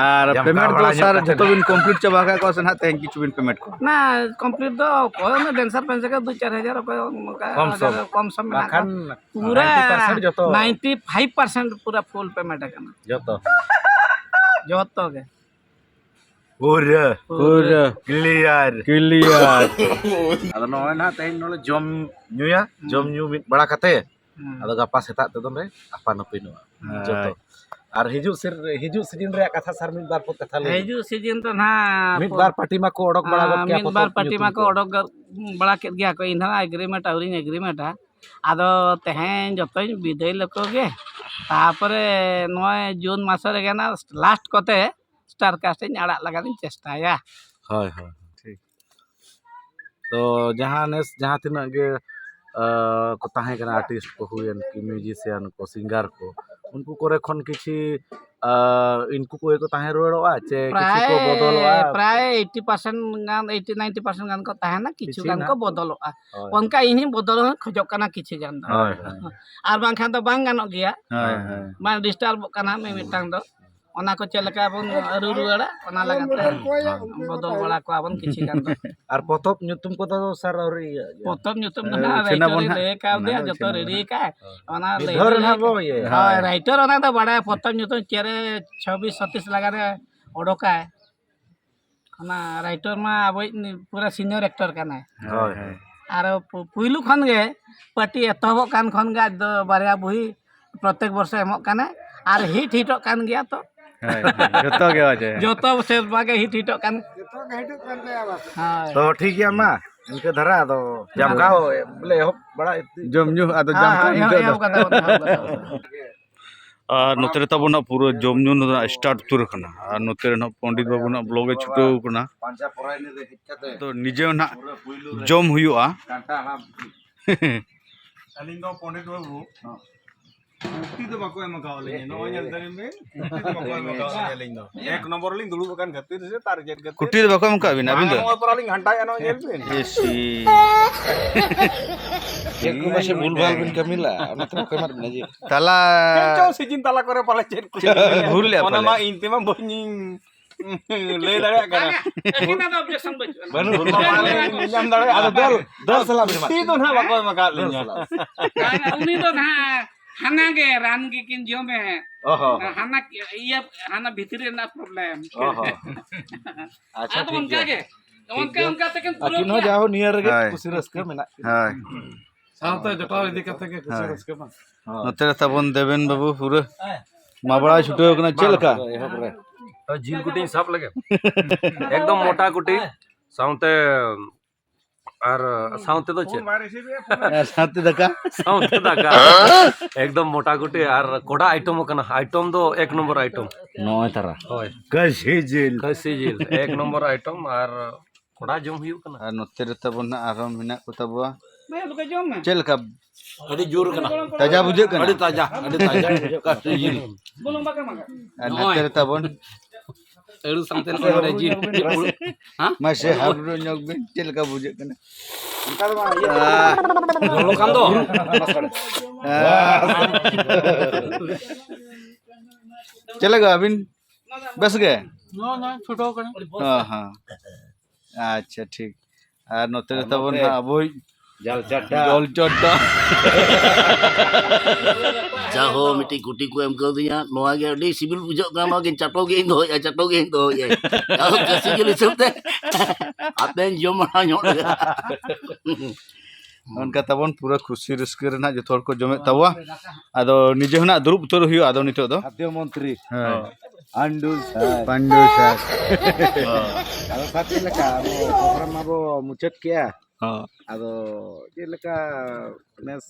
ᱟᱨ ᱡᱟᱢᱠᱟ ᱯᱮᱢᱮᱱᱴ ᱫᱚ ᱵᱟᱲᱟ ᱧᱚᱜ ᱥᱟᱨ ᱠᱟᱛᱮ ᱡᱷᱚᱛᱚ ᱱᱟᱜ᱾ ᱵᱤᱱ ᱠᱚᱢᱯᱞᱤᱴ ᱪᱟᱵᱟ ᱟᱠᱟᱫ ᱠᱚᱣᱟ ᱥᱮ ᱱᱟᱦᱟᱜ ᱛᱮᱦᱮᱧ ᱠᱤᱪᱷᱩ ᱵᱤᱱ ᱯᱮᱢᱮᱱᱴ ᱠᱚᱣᱟ? ᱚᱱᱟ ᱠᱚᱢᱯᱞᱤᱴ ᱫᱚ ᱚᱠᱚᱭ ᱚᱱᱟ ᱰᱮᱱᱥᱟᱨ ᱯᱷᱮᱱᱥᱟᱨ ᱠᱚ ᱫᱩ ᱪᱟᱨ ᱦᱟᱡᱟᱨ, ᱚᱠᱚᱭ ᱚᱱᱠᱟ ᱠᱚᱢ ᱥᱚᱢ᱾ ᱦᱟᱡᱟᱨ ᱠᱚᱢ ᱥᱚᱢ ᱢᱮᱱᱟᱜ ᱵᱟᱠᱷᱟᱱ ᱠᱚᱣᱟ᱾ ᱯᱩᱨᱟᱹ ᱱᱟᱭᱤᱱᱴᱤ ᱯᱟᱨᱥᱮᱱᱴ ᱡᱚᱛᱚ᱾ ᱱᱟᱭᱤᱱᱴᱤ ᱯᱷᱟᱭᱤᱵᱷ ᱯᱟᱨᱥᱮᱱᱴ ᱯᱩᱨᱟᱹ ᱯᱷᱩᱞ ᱯᱮᱢᱮᱱᱴ ᱟᱠᱟᱱᱟ᱾ ᱡᱚᱛᱚ᱾ ᱡᱚᱛᱚ ᱜᱮ᱾ ᱯᱩᱨᱟᱹ᱾ ᱯᱩᱨᱟᱹ᱾ ᱠᱞᱤᱭᱟᱨ᱾ ᱠᱞᱤᱭᱟᱨ᱾ ᱟᱫᱚ ᱱᱚᱜᱼᱚᱭ ᱱᱟᱦᱟᱜ ᱛᱮᱦᱮᱧ ᱱᱚᱰᱮ ᱡᱚᱢ ᱧᱩᱭᱟ, ᱦᱩᱸ᱾ ᱡᱚᱢ ᱧᱩ ᱢᱤᱫ ᱵᱟᱲᱟ ᱠᱟᱛᱮ, ᱦᱩᱸ᱾ ᱟᱫᱚ ᱜᱟᱯᱟ ᱥᱮᱛᱟᱜ ᱛᱮᱫᱚ ᱞᱮ ᱟᱯᱟᱱ ᱟᱹᱯᱤᱱᱚᱜᱼᱟ᱾ ᱦᱳᱭ᱾ ᱡᱚᱛᱚ᱾ ᱟᱨ ᱦᱤᱡᱩᱜ ᱥᱮᱨ-, ᱦᱤᱡᱩᱜ ᱥᱤᱡᱤᱱ ᱨᱮᱭᱟᱜ ᱠᱟᱛᱷᱟ ᱥᱟᱨ ᱢᱤᱫ ᱵᱟᱨ ᱯᱚ ᱠᱟᱛᱷᱟ ᱞᱟᱹᱭ ᱵᱤᱱ᱾ ᱦᱤᱡᱩᱜ ᱥᱤᱡᱤᱱ ᱫᱚ ᱱᱟᱦᱟᱜ ᱢᱤᱫ ᱯᱚ-, ᱵᱟᱨ ᱯᱟᱹᱴᱤ ᱢᱟᱠᱚ ᱚᱰᱚᱠ ᱵᱟᱲᱟ ᱜᱚᱫ ᱟᱸ, ᱠᱮᱭᱟ ᱢᱤᱫ ᱯᱚᱛᱚᱵ ᱵᱟᱨ ᱯᱟᱹᱴᱤ ᱧᱩᱛᱩᱢ ᱢᱟᱠᱚ ᱠᱚ᱾ ᱚᱰᱚᱠ ᱜᱚᱫ ᱵᱟᱲᱟ ᱠᱮᱫ ᱜᱮᱭᱟ ᱠᱚ, ᱤᱧ ᱫᱚ ᱱᱟᱦᱟᱜ ᱮᱜᱽᱨᱤᱢᱮᱱᱴ ᱟᱹᱣᱨᱤᱧ ᱮᱜᱽᱨᱤᱢᱮᱱᱴᱟ᱾ ᱟᱫᱚ ᱛᱮᱦᱮᱧ ᱡᱚᱛᱚᱧ ᱵᱤᱫᱟᱹᱭ ᱞᱮᱠᱚ ᱜᱮ, ᱛᱟᱯᱚᱨᱮ ᱱᱚᱜᱼᱚᱭ ᱡᱩᱱ ᱢᱟᱥ ᱨᱮᱜᱮ ᱱᱟᱜ ᱞᱟᱥᱴ ᱠᱚᱛᱮ ᱥᱴᱟᱨ ᱠᱟᱥᱴ ᱤᱧ ᱟᱲᱟᱜ ᱞᱟᱜᱟᱫ ᱤᱧ ᱪᱮᱥᱴᱟᱭᱟ᱾ ᱦᱳᱭ, ᱦᱳᱭ, ᱴᱷᱤᱠ᱾ ᱛᱚ ᱡᱟᱦᱟᱸ ᱱᱮᱥ ᱡᱟᱦᱟᱸ ᱛᱤᱱᱟᱹᱜ ᱜᱮ, ᱟᱸ, ᱠᱚ ᱛᱟᱦᱮᱸ ᱠᱟᱱᱟ, ᱟᱨᱴᱤᱥᱴ ᱠᱚ ᱦᱩᱭᱮᱱ ᱠᱤ, ᱢᱤᱣᱡᱤᱥᱤᱭᱟᱱ ᱠᱚ, ᱥᱤᱝᱜᱟᱨ ᱠᱚ, ᱩᱱᱠᱩ ᱠᱚᱨᱮ ᱠᱷᱚᱱ ᱠᱤᱪᱷᱤ, ᱟᱸ, ᱤᱱᱠᱩ ᱠᱚᱜᱮ ᱠᱚ ᱛᱟᱦᱮᱸ ᱨᱩᱣᱟᱹᱲᱚᱜᱼᱟ ᱪᱮ ᱠᱤᱪᱷᱩ ᱠᱚ ᱯᱨᱟᱭ, ᱵᱚᱫᱚᱞᱚᱜᱼᱟ? ᱯᱨᱟᱭ ᱮᱭᱤᱴᱤ ᱯᱟᱨᱥᱮᱱᱴ ᱜᱟᱱ, ᱮᱭᱤᱴᱤ ᱱᱟᱭᱤᱱᱴᱤ ᱯᱟᱨᱥᱮᱱᱴ ᱜᱟᱱ ᱠᱚ ᱛᱟᱦᱮᱱᱟ, ᱠᱤᱪᱷᱩ ᱠᱤᱪᱷᱤ ᱜᱟᱱ ᱠᱚ ᱱᱟᱜ᱾ ᱵᱚᱫᱚᱞᱚᱜᱼᱟ᱾ ᱦᱳᱭ᱾ ᱚᱱᱠᱟ ᱤᱧ ᱦᱚᱸᱧ ᱵᱚᱫᱚᱞ ᱦᱚᱸᱧ ᱠᱷᱚᱡᱚᱜ ᱠᱟᱱᱟ ᱠᱤᱪᱷᱩ ᱜᱟᱱ ᱫᱚ᱾ ᱦᱳᱭ, ᱦᱳᱭ᱾ ᱟᱨ ᱵᱟᱝᱠᱷᱟᱱ ᱫᱚ ᱵᱟᱝ ᱜᱟᱱᱚᱜ ᱜᱮᱭᱟ᱾ ᱦᱳᱭ, ᱦᱳᱭ᱾ ᱵᱟᱝ ᱰᱤᱥᱴᱟᱨᱵᱚᱜ ᱠᱟᱱᱟ ᱢᱤᱢᱤᱫᱴᱟᱝ ᱫᱚ᱾ ᱚᱱᱟ ᱠᱚ ᱪᱮᱫ ᱞᱮᱠᱟ ᱵᱚᱱ ᱟᱹᱨᱩ ᱨᱩᱣᱟᱹᱲᱟ, ᱚᱱᱟ ᱞᱟᱜᱟᱫ ᱛᱮ ᱵᱚᱫᱚᱞ ᱵᱟᱲᱟ ᱠᱚᱣᱟ ᱵᱚᱱ ᱠᱤᱪᱷᱤ ᱜᱟᱱ ᱫᱚ᱾ ᱟᱨ ᱯᱚᱛᱚᱵ ᱧᱩᱛᱩᱢ ᱠᱚᱫᱚ ᱥᱟᱨ ᱟᱹᱣᱨᱤ ᱤᱭᱟᱹᱜ ᱜᱮᱭᱟ? ᱯᱚᱛᱚᱵ ᱧᱩᱛᱩᱢ ᱫᱚ ᱦᱮᱸ, ᱱᱟᱦᱟᱜ ᱩᱪᱷᱟᱹᱱ ᱨᱟᱭᱴᱟᱨ ᱟᱵᱚᱱ ᱮ ᱦᱟᱸᱜ᱾ ᱞᱟᱹᱭ ᱠᱟᱣ ᱚᱱᱟ ᱫᱮᱭᱟ, ᱫᱚ ᱡᱚᱛᱚ ᱩᱪᱷᱟᱹᱱ ᱨᱮᱰᱤ ᱟᱵᱚᱱ᱾ ᱟᱠᱟᱫ᱾ ᱦᱳᱭ᱾ ᱚᱱᱟ ᱢᱤᱫ ᱞᱟᱹᱭ ᱫᱷᱟᱣ ᱨᱮ ᱞᱟᱹᱭ ᱦᱟᱸᱜ ᱠᱟᱜ᱾ ᱵᱚ ᱤᱭᱟᱹᱭᱟ᱾ ᱦᱳᱭ, ᱨᱟᱭᱴᱟᱨ ᱚᱱᱟ ᱫᱚ ᱵᱟᱲᱟᱭᱟ, ᱯᱚᱛᱚᱵ ᱧᱩᱛᱩᱢ ᱪᱮᱫ ᱨᱮ ᱪᱷᱚᱵᱤᱥ ᱥᱟᱛᱟᱥ ᱞᱟᱜᱟ ᱨᱮ ᱚᱰᱚᱠᱟᱭ᱾ ᱚᱱᱟ ᱨᱟᱭᱴᱟᱨ ᱢᱟ ᱟᱵᱚᱭᱤᱡ ᱱᱩᱭ ᱯᱩᱨᱟᱹ ᱥᱤᱱᱤᱭᱚᱨ ᱮᱠᱴᱚᱨ ᱠᱟᱱᱟᱭ᱾ ᱦᱳᱭ, ᱦᱳᱭ᱾ ᱟᱨ ᱯᱩ-, ᱯᱩᱭᱞᱩ ᱠᱷᱚᱱ ᱜᱮ ᱯᱟᱹᱴᱤ ᱮᱛᱚᱦᱚᱵᱚᱜ ᱠᱟᱱ ᱠᱷᱚᱱ ᱜᱮ ᱟᱡ ᱫᱚ ᱵᱟᱨᱭᱟ ᱵᱚᱦᱤ ᱯᱨᱚᱛᱮᱠ ᱵᱚᱨᱥᱚ ᱮᱢᱚᱜ ᱠᱟᱱᱟᱭ ᱟᱨ ᱦᱤᱴ ᱦᱤᱴᱚᱜ ᱠᱟᱱ ᱜᱮᱭᱟ ᱛᱚ᱾ ᱦᱳᱭ, ᱦᱳᱭ, ᱡᱚᱛᱚ ᱜᱮ ᱚᱡᱮ᱾ ᱡᱚᱛᱚ ᱥᱮᱨᱢᱟ ᱜᱮ ᱦᱤᱴ ᱦᱤᱴᱚᱜ ᱠᱟᱱ᱾ ᱡᱚᱛᱚ ᱜᱮ ᱦᱤᱴᱚᱜ ᱠᱟᱱ ᱛᱟᱭᱟ ᱵᱟᱥ᱾ ᱦᱳᱭ᱾ ᱛᱚ ᱴᱷᱤᱠ ᱜᱮᱭᱟ, ᱢᱟ ᱤᱱᱠᱟᱹ ᱫᱷᱟᱨᱟ ᱟᱫᱚ ᱡᱟᱢᱠᱟᱣ ᱵᱚᱞᱮ ᱮᱦᱚᱵ ᱵᱟᱲᱟ ᱤᱫᱤ᱾ ᱡᱚᱢ ᱧᱩ ᱟᱫᱚ ᱦᱮᱸ, ᱡᱟᱢᱠᱟᱣ ᱦᱮᱸ, ᱧᱤᱫᱟᱹ ᱮᱦᱚᱵ ᱫᱚ᱾ ᱠᱟᱫᱟ ᱵᱚᱱ, ᱮᱦᱚᱵ ᱠᱟᱫᱟ ᱵᱚᱱ᱾ ᱟᱨ ᱱᱚᱛᱮ ᱨᱮ ᱛᱟᱵᱚᱱ ᱦᱟᱸᱜ ᱯᱩᱨᱟᱹ ᱡᱚᱢ ᱧᱩ ᱫᱚ ᱦᱟᱸᱜ start ᱩᱛᱟᱹᱨ ᱟᱠᱟᱱᱟ᱾ ᱟᱨ ᱱᱚᱛᱮ ᱨᱮ ᱱᱟᱦᱟᱜ ᱯᱚᱱᱰᱤᱛ ᱵᱟᱹᱵᱩ ᱱᱟᱦᱟᱜ vlog ᱮ ᱪᱷᱩᱴᱟᱹᱣ ᱟᱠᱟᱱᱟ᱾ ᱛᱚ ᱱᱤᱡᱮ ᱦᱚᱸ ᱱᱟᱦᱟᱜ ᱡᱚᱢ ᱦᱩᱭᱩᱜᱼᱟ᱾ ᱟᱹᱞᱤᱧ ᱫᱚ ᱯᱚᱱᱰᱤᱛ ᱵᱟᱹᱵᱩ ᱠᱩᱨᱛᱤ ᱫᱚ ᱵᱟᱠᱚ ᱮᱢ ᱟᱠᱟᱣᱟᱫ ᱞᱤᱧᱟ᱾ ᱱᱚᱜᱼᱚᱭ ᱧᱮᱞ ᱫᱟᱲᱮᱭᱟᱜ ᱵᱤᱱ, ᱠᱩᱨᱛᱤ ᱫᱚ ᱵᱟᱠᱚ ᱮᱢ ᱟᱠᱟᱣᱟᱫ ᱞᱤᱧᱟ ᱟᱹᱞᱤᱧ ᱫᱚ᱾ ᱮᱠ ᱱᱚᱢᱵᱚᱨ ᱨᱮᱞᱤᱧ ᱫᱩᱲᱩᱵ ᱟᱠᱟᱱ ᱠᱷᱟᱹᱛᱤᱨ ᱥᱮ ᱛᱟᱨ ᱪᱮᱫ ᱠᱷᱟᱹᱛᱤᱨ? ᱠᱩᱨᱛᱤ ᱫᱚ ᱵᱟᱠᱚ ᱮᱢ ᱟᱠᱟᱫ ᱵᱤᱱᱟ ᱟᱹᱵᱤᱱ ᱫᱚ? ᱱᱚᱜᱼᱚᱭ ᱯᱚᱨᱟ ᱞᱤᱧ ᱜᱷᱟᱱᱴᱟᱭᱮᱫᱼᱟ, ᱱᱚᱜᱼᱚᱭ ᱧᱮᱞ ᱵᱤᱱ᱾ ᱮᱥᱤ᱾ ᱪᱮᱫ ᱠᱚ ᱢᱟᱥᱮ ᱵᱷᱩᱞ ᱵᱷᱟᱞ ᱵᱤᱱ ᱠᱟᱹᱢᱤ ᱞᱮᱫᱼᱟ, ᱚᱱᱟᱛᱮ ᱵᱟᱠᱚ ᱮᱢᱟᱫ ᱵᱤᱱᱟ ᱡᱮ᱾ ᱛᱟᱞᱟ᱾ ᱪᱮᱫ ᱪᱚ ᱥᱤᱡᱤᱱ ᱛᱟᱞᱟ ᱠᱚᱨᱮ ᱯᱟᱞᱮ ᱪᱮᱫ ᱠᱚ ᱪᱮᱫ ᱵᱤᱱ ᱵᱷᱩᱞ ᱞᱮᱫᱼᱟ ᱚᱱᱟ ᱯᱟᱞᱮ? ᱢᱟ ᱤᱧ ᱛᱮᱢᱟ ᱵᱟᱹᱧ ᱞᱟᱹᱭ ᱫᱟᱲᱮᱭᱟᱜ ᱠᱟᱱᱟ᱾ ᱵᱟᱝᱟ, ᱟᱹᱞᱤᱧᱟᱜ ᱫᱚ objection ᱵᱟᱹᱪᱩᱜᱼᱟ᱾ ᱵᱟᱹᱱᱩᱜ᱾ ᱵᱷᱩᱞ ᱢᱟ ᱵᱟᱝ ᱞᱤᱧ ᱧᱟᱢ ᱫᱟᱲᱮᱭᱟᱜᱼᱟ᱾ ᱟᱫᱚ ᱫᱚᱞ, ᱫᱚᱞ ᱥᱟᱞᱟᱜ ᱵᱤᱱ ᱮᱢᱟ᱾ ᱠᱩᱨᱛᱤ ᱫᱚ ᱱᱟᱦᱟᱜ ᱵᱟᱠᱚ ᱮᱢ ᱟᱠᱟᱫ ᱫᱚᱞ ᱞᱤᱧᱟ᱾ ᱥᱟᱞᱟᱜ᱾ ᱵᱟᱝᱟ, ᱩᱱᱤ ᱫᱚ ᱱᱟᱦᱟᱜ ᱦᱟᱱᱟ ᱜᱮ ᱨᱟᱱ ᱜᱮᱠᱤᱱ ᱡᱚᱢᱮ᱾ ᱚ ᱦᱚᱸ᱾ ᱦᱟᱱᱟ ᱤᱭᱟᱹ, ᱦᱟᱱᱟ ᱵᱷᱤᱛᱨᱤ ᱨᱮᱱᱟᱜ problem᱾ ᱚ ᱦᱚᱸ᱾ ᱟᱪᱪᱷᱟ, ᱟᱫᱚ ᱴᱷᱤᱠ ᱚᱱᱠᱟ ᱜᱮᱭᱟ᱾ ᱜᱮ, ᱴᱷᱤᱠ ᱚᱱᱠᱟ, ᱜᱮᱭᱟ᱾ ᱚᱱᱠᱟ ᱛᱮᱠᱤᱱ ᱯᱩᱨᱟᱹᱣ ᱟᱹᱠᱤᱱ ᱦᱚᱸ ᱠᱮᱭᱟ᱾ ᱡᱟ ᱦᱳ ᱱᱤᱭᱟᱹ ᱨᱮᱜᱮ ᱦᱳᱭ᱾ ᱠᱩᱥᱤ ᱨᱟᱹᱥᱠᱟᱹ ᱢᱮᱱᱟᱜ ᱠᱤᱱᱟ᱾ ᱦᱳᱭ᱾ ᱥᱟᱶᱛᱮ ᱡᱚᱴᱟᱣ ᱤᱫᱤ ᱠᱟᱛᱮ ᱜᱮ ᱠᱩᱥᱤ ᱦᱳᱭ᱾ ᱨᱟᱹᱥᱠᱟᱹ ᱢᱟ᱾ ᱦᱳᱭ᱾ ᱱᱚᱛᱮ ᱨᱮ ᱛᱟᱵᱚᱱ ᱫᱮᱵᱮᱱ ᱵᱟᱹᱵᱩ ᱯᱩᱨᱟᱹ ᱢᱟᱵᱲᱟᱭ ᱪᱷᱩᱴᱟᱹᱣ ᱠᱟᱱᱟ, ᱪᱮᱫ ᱞᱮᱠᱟ? ᱮᱦᱚᱵ ᱨᱮ᱾ ᱡᱤᱞ ᱠᱩᱴᱤᱧ ᱥᱟᱵ ᱞᱮᱜᱮ᱾ ᱮᱠᱫᱚᱢ ᱢᱚᱴᱟ ᱠᱩᱴᱤ, ᱥᱟᱶᱛᱮ, ᱟᱨ ᱥᱟᱶᱛᱮ ᱫᱚ ᱪᱮᱫ? ᱟᱨ ᱥᱟᱶᱛᱮ ᱫᱟᱠᱟ? ᱥᱟᱶᱛᱮ ᱫᱟᱠᱟ᱾ ᱮᱠᱫᱚᱢ ᱢᱚᱴᱟ ᱠᱩᱴᱤ ᱟᱨ ᱠᱚᱰᱟ item ᱠᱟᱱᱟ᱾ Item ᱫᱚ ᱮᱠ ᱱᱚᱢᱵᱚᱨ item᱾ ᱱᱚᱜᱼᱚᱭ ᱛᱟᱨᱟ᱾ ᱦᱳᱭ᱾ ᱠᱟᱹᱥᱤ ᱡᱤᱞ᱾ ᱠᱟᱹᱥᱤ ᱡᱤᱞ, ᱮᱠ ᱱᱚᱢᱵᱚᱨ item ᱟᱨ ᱠᱚᱰᱟ ᱡᱚᱢ ᱦᱩᱭᱩᱜ ᱠᱟᱱᱟ᱾ ᱟᱨ ᱱᱚᱛᱮ ᱨᱮ ᱛᱟᱵᱚᱱ ᱱᱟᱜ ᱟᱨᱦᱚᱸ ᱢᱮᱱᱟᱜ ᱠᱚ ᱛᱟᱵᱚᱣᱟ᱾ ᱵᱷᱟᱹᱭ, ᱟᱞᱚ ᱯᱮ ᱡᱚᱢᱟ᱾ ᱪᱮᱫ ᱞᱮᱠᱟ? ᱟᱹᱰᱤ ᱡᱳᱨ ᱠᱟᱱᱟ᱾ ᱛᱟᱡᱟ ᱵᱩᱡᱷᱟᱹᱜ ᱠᱟᱱᱟ? ᱟᱹᱰᱤ ᱛᱟᱡᱟ, ᱟᱹᱰᱤ ᱛᱟᱡᱟ᱾ ᱠᱟᱹᱥᱤ ᱡᱤᱞ᱾ ᱵᱩᱞᱩᱝ ᱵᱟᱠᱚ ᱮᱢᱟ᱾ ᱟᱨ ᱱᱚᱜᱼᱚᱭ᱾ ᱱᱚᱛᱮ ᱨᱮ ᱛᱟᱵᱚᱱ᱾ ᱟᱹᱞᱩ ᱥᱟᱶᱛᱮ ᱱᱚᱜᱼᱚᱭ ᱨᱮ ᱡᱤᱞ᱾ ᱦᱮᱸ? ᱢᱟᱥᱮ ᱦᱟᱵᱲᱩ ᱧᱚᱜ ᱵᱤᱱ, ᱪᱮᱫ ᱞᱮᱠᱟ ᱵᱩᱡᱷᱟᱹᱜ ᱠᱟᱱᱟ? ᱚᱱᱠᱟ ᱫᱚ ᱵᱟᱝ, ᱤᱭᱟᱹ᱾ ᱟᱦ᱾ ᱞᱚᱞᱚ ᱠᱟᱱ ᱫᱚ᱾ ᱟᱦ᱾ ᱪᱮᱫ ᱞᱮᱠᱟ ᱟᱹᱵᱤᱱ? ᱵᱮᱥ ᱜᱮ? ᱱᱚᱣᱟ, ᱱᱚᱣᱟ ᱪᱷᱩᱴᱟᱹᱣ ᱠᱟᱱᱟ᱾ ᱦᱮᱸ, ᱦᱮᱸ᱾ ᱟᱪᱪᱷᱟ, ᱴᱷᱤᱠ᱾ ᱟᱨ ᱱᱚᱛᱮ ᱨᱮ ᱟᱨ ᱛᱟᱵᱚᱱ ᱱᱚᱛᱮ ᱦᱟᱸᱜ ᱟᱵᱚᱭᱤᱡ ᱡᱟᱞ ᱪᱟᱴᱴᱟ᱾ ᱡᱚᱞ ᱪᱚᱴᱴᱟ᱾ ᱡᱟᱦᱳ, ᱢᱤᱫᱴᱤᱡ ᱠᱩᱴᱤ ᱠᱚ ᱮᱢ ᱠᱟᱣᱫᱤᱧᱟ, ᱱᱚᱣᱟ ᱜᱮ ᱟᱹᱰᱤ ᱥᱤᱵᱤᱞ ᱵᱩᱡᱷᱟᱹᱜ ᱠᱟᱱᱟ, ᱱᱚᱣᱟ ᱜᱮ ᱪᱟᱴᱚ ᱜᱮᱧ ᱫᱚᱦᱚᱭᱟ, ᱪᱟᱴᱚ ᱜᱮᱧ ᱫᱚᱦᱚᱭᱟ᱾ ᱡᱟᱦᱳ, ᱠᱟᱹᱥᱤ ᱡᱤᱞ ᱦᱤᱥᱟᱹᱵ ᱛᱮ ᱟᱯᱮᱧ ᱡᱚᱢ ᱢᱟᱲᱟᱝ ᱧᱚᱜ ᱞᱮᱜᱟ᱾ ᱚᱱᱠᱟ ᱛᱟᱵᱚᱱ ᱯᱩᱨᱟᱹ ᱠᱩᱥᱤ ᱨᱟᱹᱥᱠᱟᱹ ᱨᱮᱱᱟᱜ ᱡᱚᱛᱚ ᱦᱚᱲ ᱠᱚ ᱡᱚᱢᱮᱫ ᱛᱟᱵᱚᱣᱟ᱾ ᱟᱫᱚ ᱱᱤᱡᱮ ᱦᱚᱸ ᱱᱟᱜ ᱫᱩᱲᱩᱵ ᱩᱛᱟᱹᱨ ᱦᱩᱭᱩᱜᱼᱟ ᱟᱫᱚ ᱱᱤᱛᱚᱜ ᱫᱚ᱾ ᱠᱷᱟᱫᱽᱭᱚ ᱢᱚᱱᱛᱨᱤ᱾ ᱦᱮᱸ᱾ ᱯᱟᱱᱰᱩ ᱥᱟᱨ᱾ ᱯᱟᱱᱰᱩ ᱥᱟᱨ᱾ ᱟᱫᱚ ᱥᱟᱨ ᱪᱮᱫ ᱞᱮᱠᱟ? ᱟᱵᱚ program ᱢᱟᱵᱚ ᱢᱩᱪᱟᱹᱫ ᱠᱮᱜᱼᱟ᱾ ᱦᱚᱸ᱾ ᱟᱫᱚ ᱪᱮᱫ ᱞᱮᱠᱟ ᱱᱮᱥ